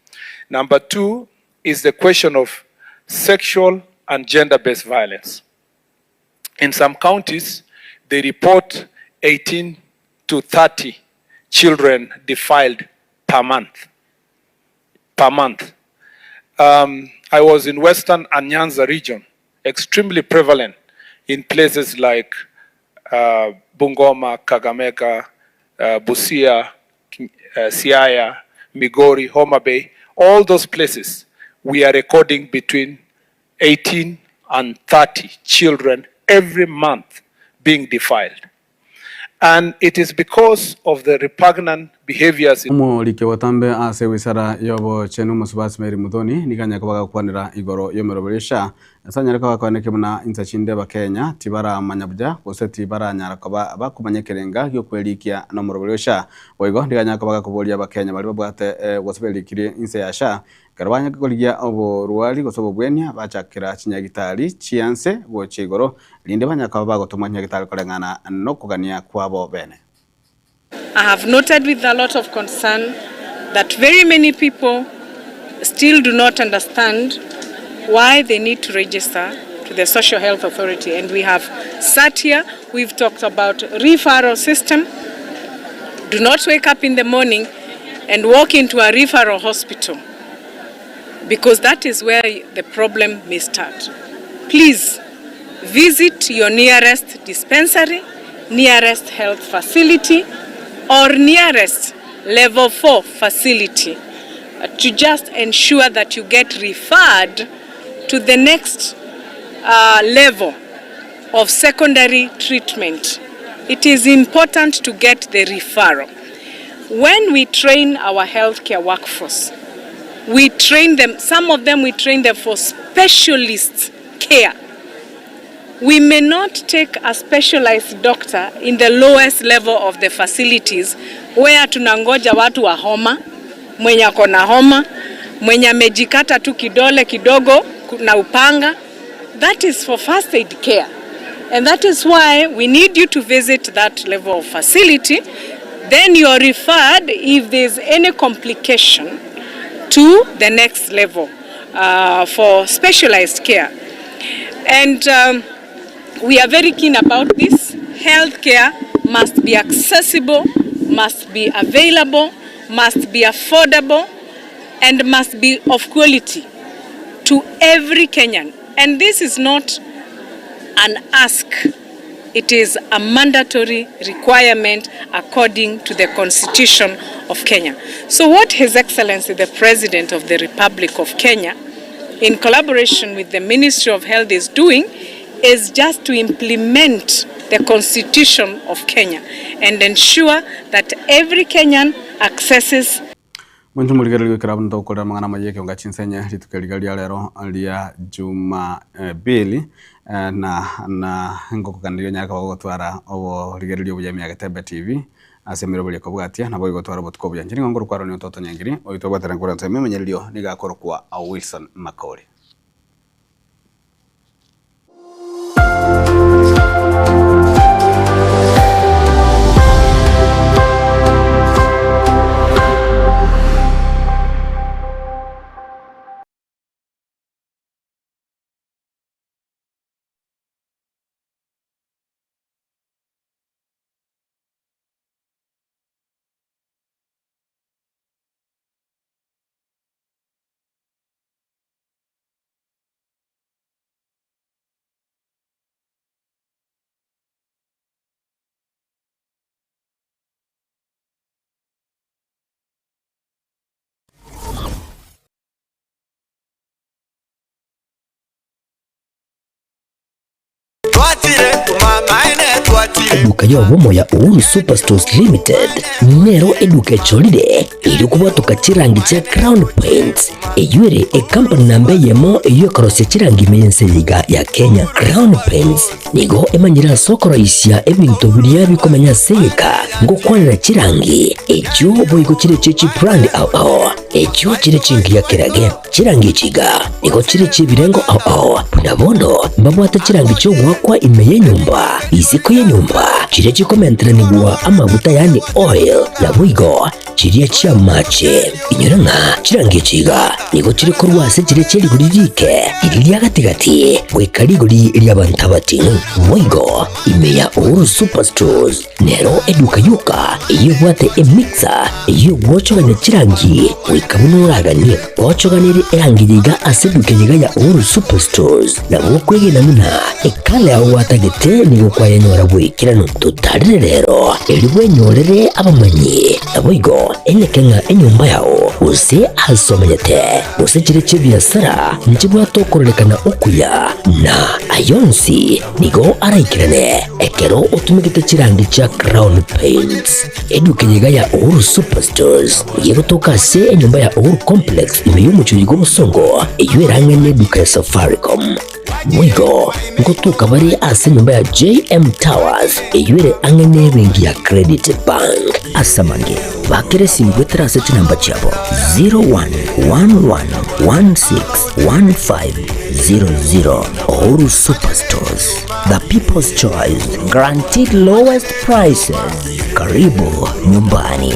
Number two is the question of sexual and gender based violence. In some counties, they report 18 to 30 children defiled per month. Per month. Um, I was in Western and Nyanza region, extremely prevalent in places like uh, Bungoma, Kakamega, uh, Busia, uh, Siaya, Migori, Homa Bay, all those places, we are recording between 18 and 30 children every month being defiled. And it is because of the repugnant behaviors. Omorike botambe ase wisara yobochenu omosubasi Mary Muthoni nigo anyare koba agokwanera igoro y'emeroberi SHA ase anyare koba akwaneke buna insa chinde abakenya tibaramanya buya gose tibaranyara koba bakomanya ekerenga giokwerikia na omoroberi o SHA boigo nigo anyare koba agakoboria abakenya baria babwate eh, gose berikirie inse ya SHA ekero banyare korigia oborwari gose obobwenia bachakera chinyagitari chianse gochia igoro rinde banyare koba bagotomwa chinyagitari koreng'ana na okogania kwabo bene. I have noted with a lot of concern that very many people still do not understand why they need to register to the Social Health Authority. And we have sat here, we've talked about referral system. Do not wake up in the morning and walk into a referral hospital because that is where the problem may start. Please visit your nearest dispensary, nearest health facility, or nearest level 4 facility uh, to just ensure that you get referred to the next uh, level of secondary treatment. It is important to get the referral. When we train our healthcare workforce, we train them, some of them we train them for specialist care. We may not take a specialized doctor in the lowest level of the facilities where tunangoja watu wa homa, mwenye ako na homa, mwenye amejikata tu kidole kidogo na upanga. That is for first aid care. And that is why we need you to visit that level of facility. Then you are referred if there's any complication to the next level uh, for specialized care. And um, we are very keen about this. Healthcare must be accessible, must be available, must be affordable, and must be of quality to every Kenyan. And this is not an ask. It is a mandatory requirement according to the Constitution of Kenya. So what His Excellency the President of the Republic of Kenya, in collaboration with the Ministry of Health is doing, is just to implement the Constitution of Kenya and ensure that every Kenyan accesses Mwancho morigereria goikera abwo ntogokorera amang'ana amaya ekeonga chinsenye rituko riga ria rero ria juma eh, bili eh, na na ngokoganeria onyare koba gogotwara oborigereria obuya ime ya Getembe TV ase emeroberi ekobwatia nabo igotwara obotuko obuya. Inche nigo nkorokwa Aaron Ototo Nyangiri oyo tobwatera nkore ensemo emenyererio nigo akorokwa Wilson Makori. Eduka y'obomo ya Uhuru Superstores Limited nero eduka echorire erio kobwatoka chirangi chia Crown Paints eyio ere ekampani namba eyemo eyio ekorosia chirangi ime y'ense eye iga ya Kenya. Crown Paints nigo emanyire ase okoroisia ebinto biria bikomenya ase egeka ngokwanera chirangi echio boigo chire chie chibrand ao ao echio chire chingiya kerage. Chirangi echi iga nigo chire chi'ebirengo ao ao, buna bono mbabwate chirangi chi'ogoakwa ime y'enyomba, isiko y'enyomba, chiria chikomenteranigwa amaguta yaani oil, naboigo chiria chi'amache. Inyora ng'a chirangi echi iga nigo chire korwa ase chiria chie rigori riike, riria ria gati-gati, goika rigori ri'abanto abating'u. Boigo ime ya Uhuru Superstores Nero eduka yoka eyio ebwate emixer eyio egwochogania chirangi goika buna oraganie. Gwochoganirie erangi yaiga ase eduka eyeiga ya Uhuru Superstores, nabo okwegena buna ekala yao gwatagete nigo kwayenyora bw'ekeranu. Totarire rero erio bwenyorere abamanyi, naboigo enyeke ng'a enyomba yao gose ase omenyete gose chire chi'ebiasara nchibwate okororekana okuya, na ayonsi Nigo araikerane ekero otumegete chirangi chia Crown Paints. Eduka eye iga ya Uhuru Superstores nigo egotoka ase enyomba ya Uhuru Complex ime y'omochie oyo bw'obosongo eyio erang'e neduka ya Safaricom. Boigo ngotoka bare ase enyomba ya JM Towers eyio ere ang'e nebenki ya Credit Bank. Ase amange, bakera esimi goetera ase chinamba chiabo 0111161500. Uhuru Superstores, the people's choice, guaranteed lowest prices. Karibu nyumbani.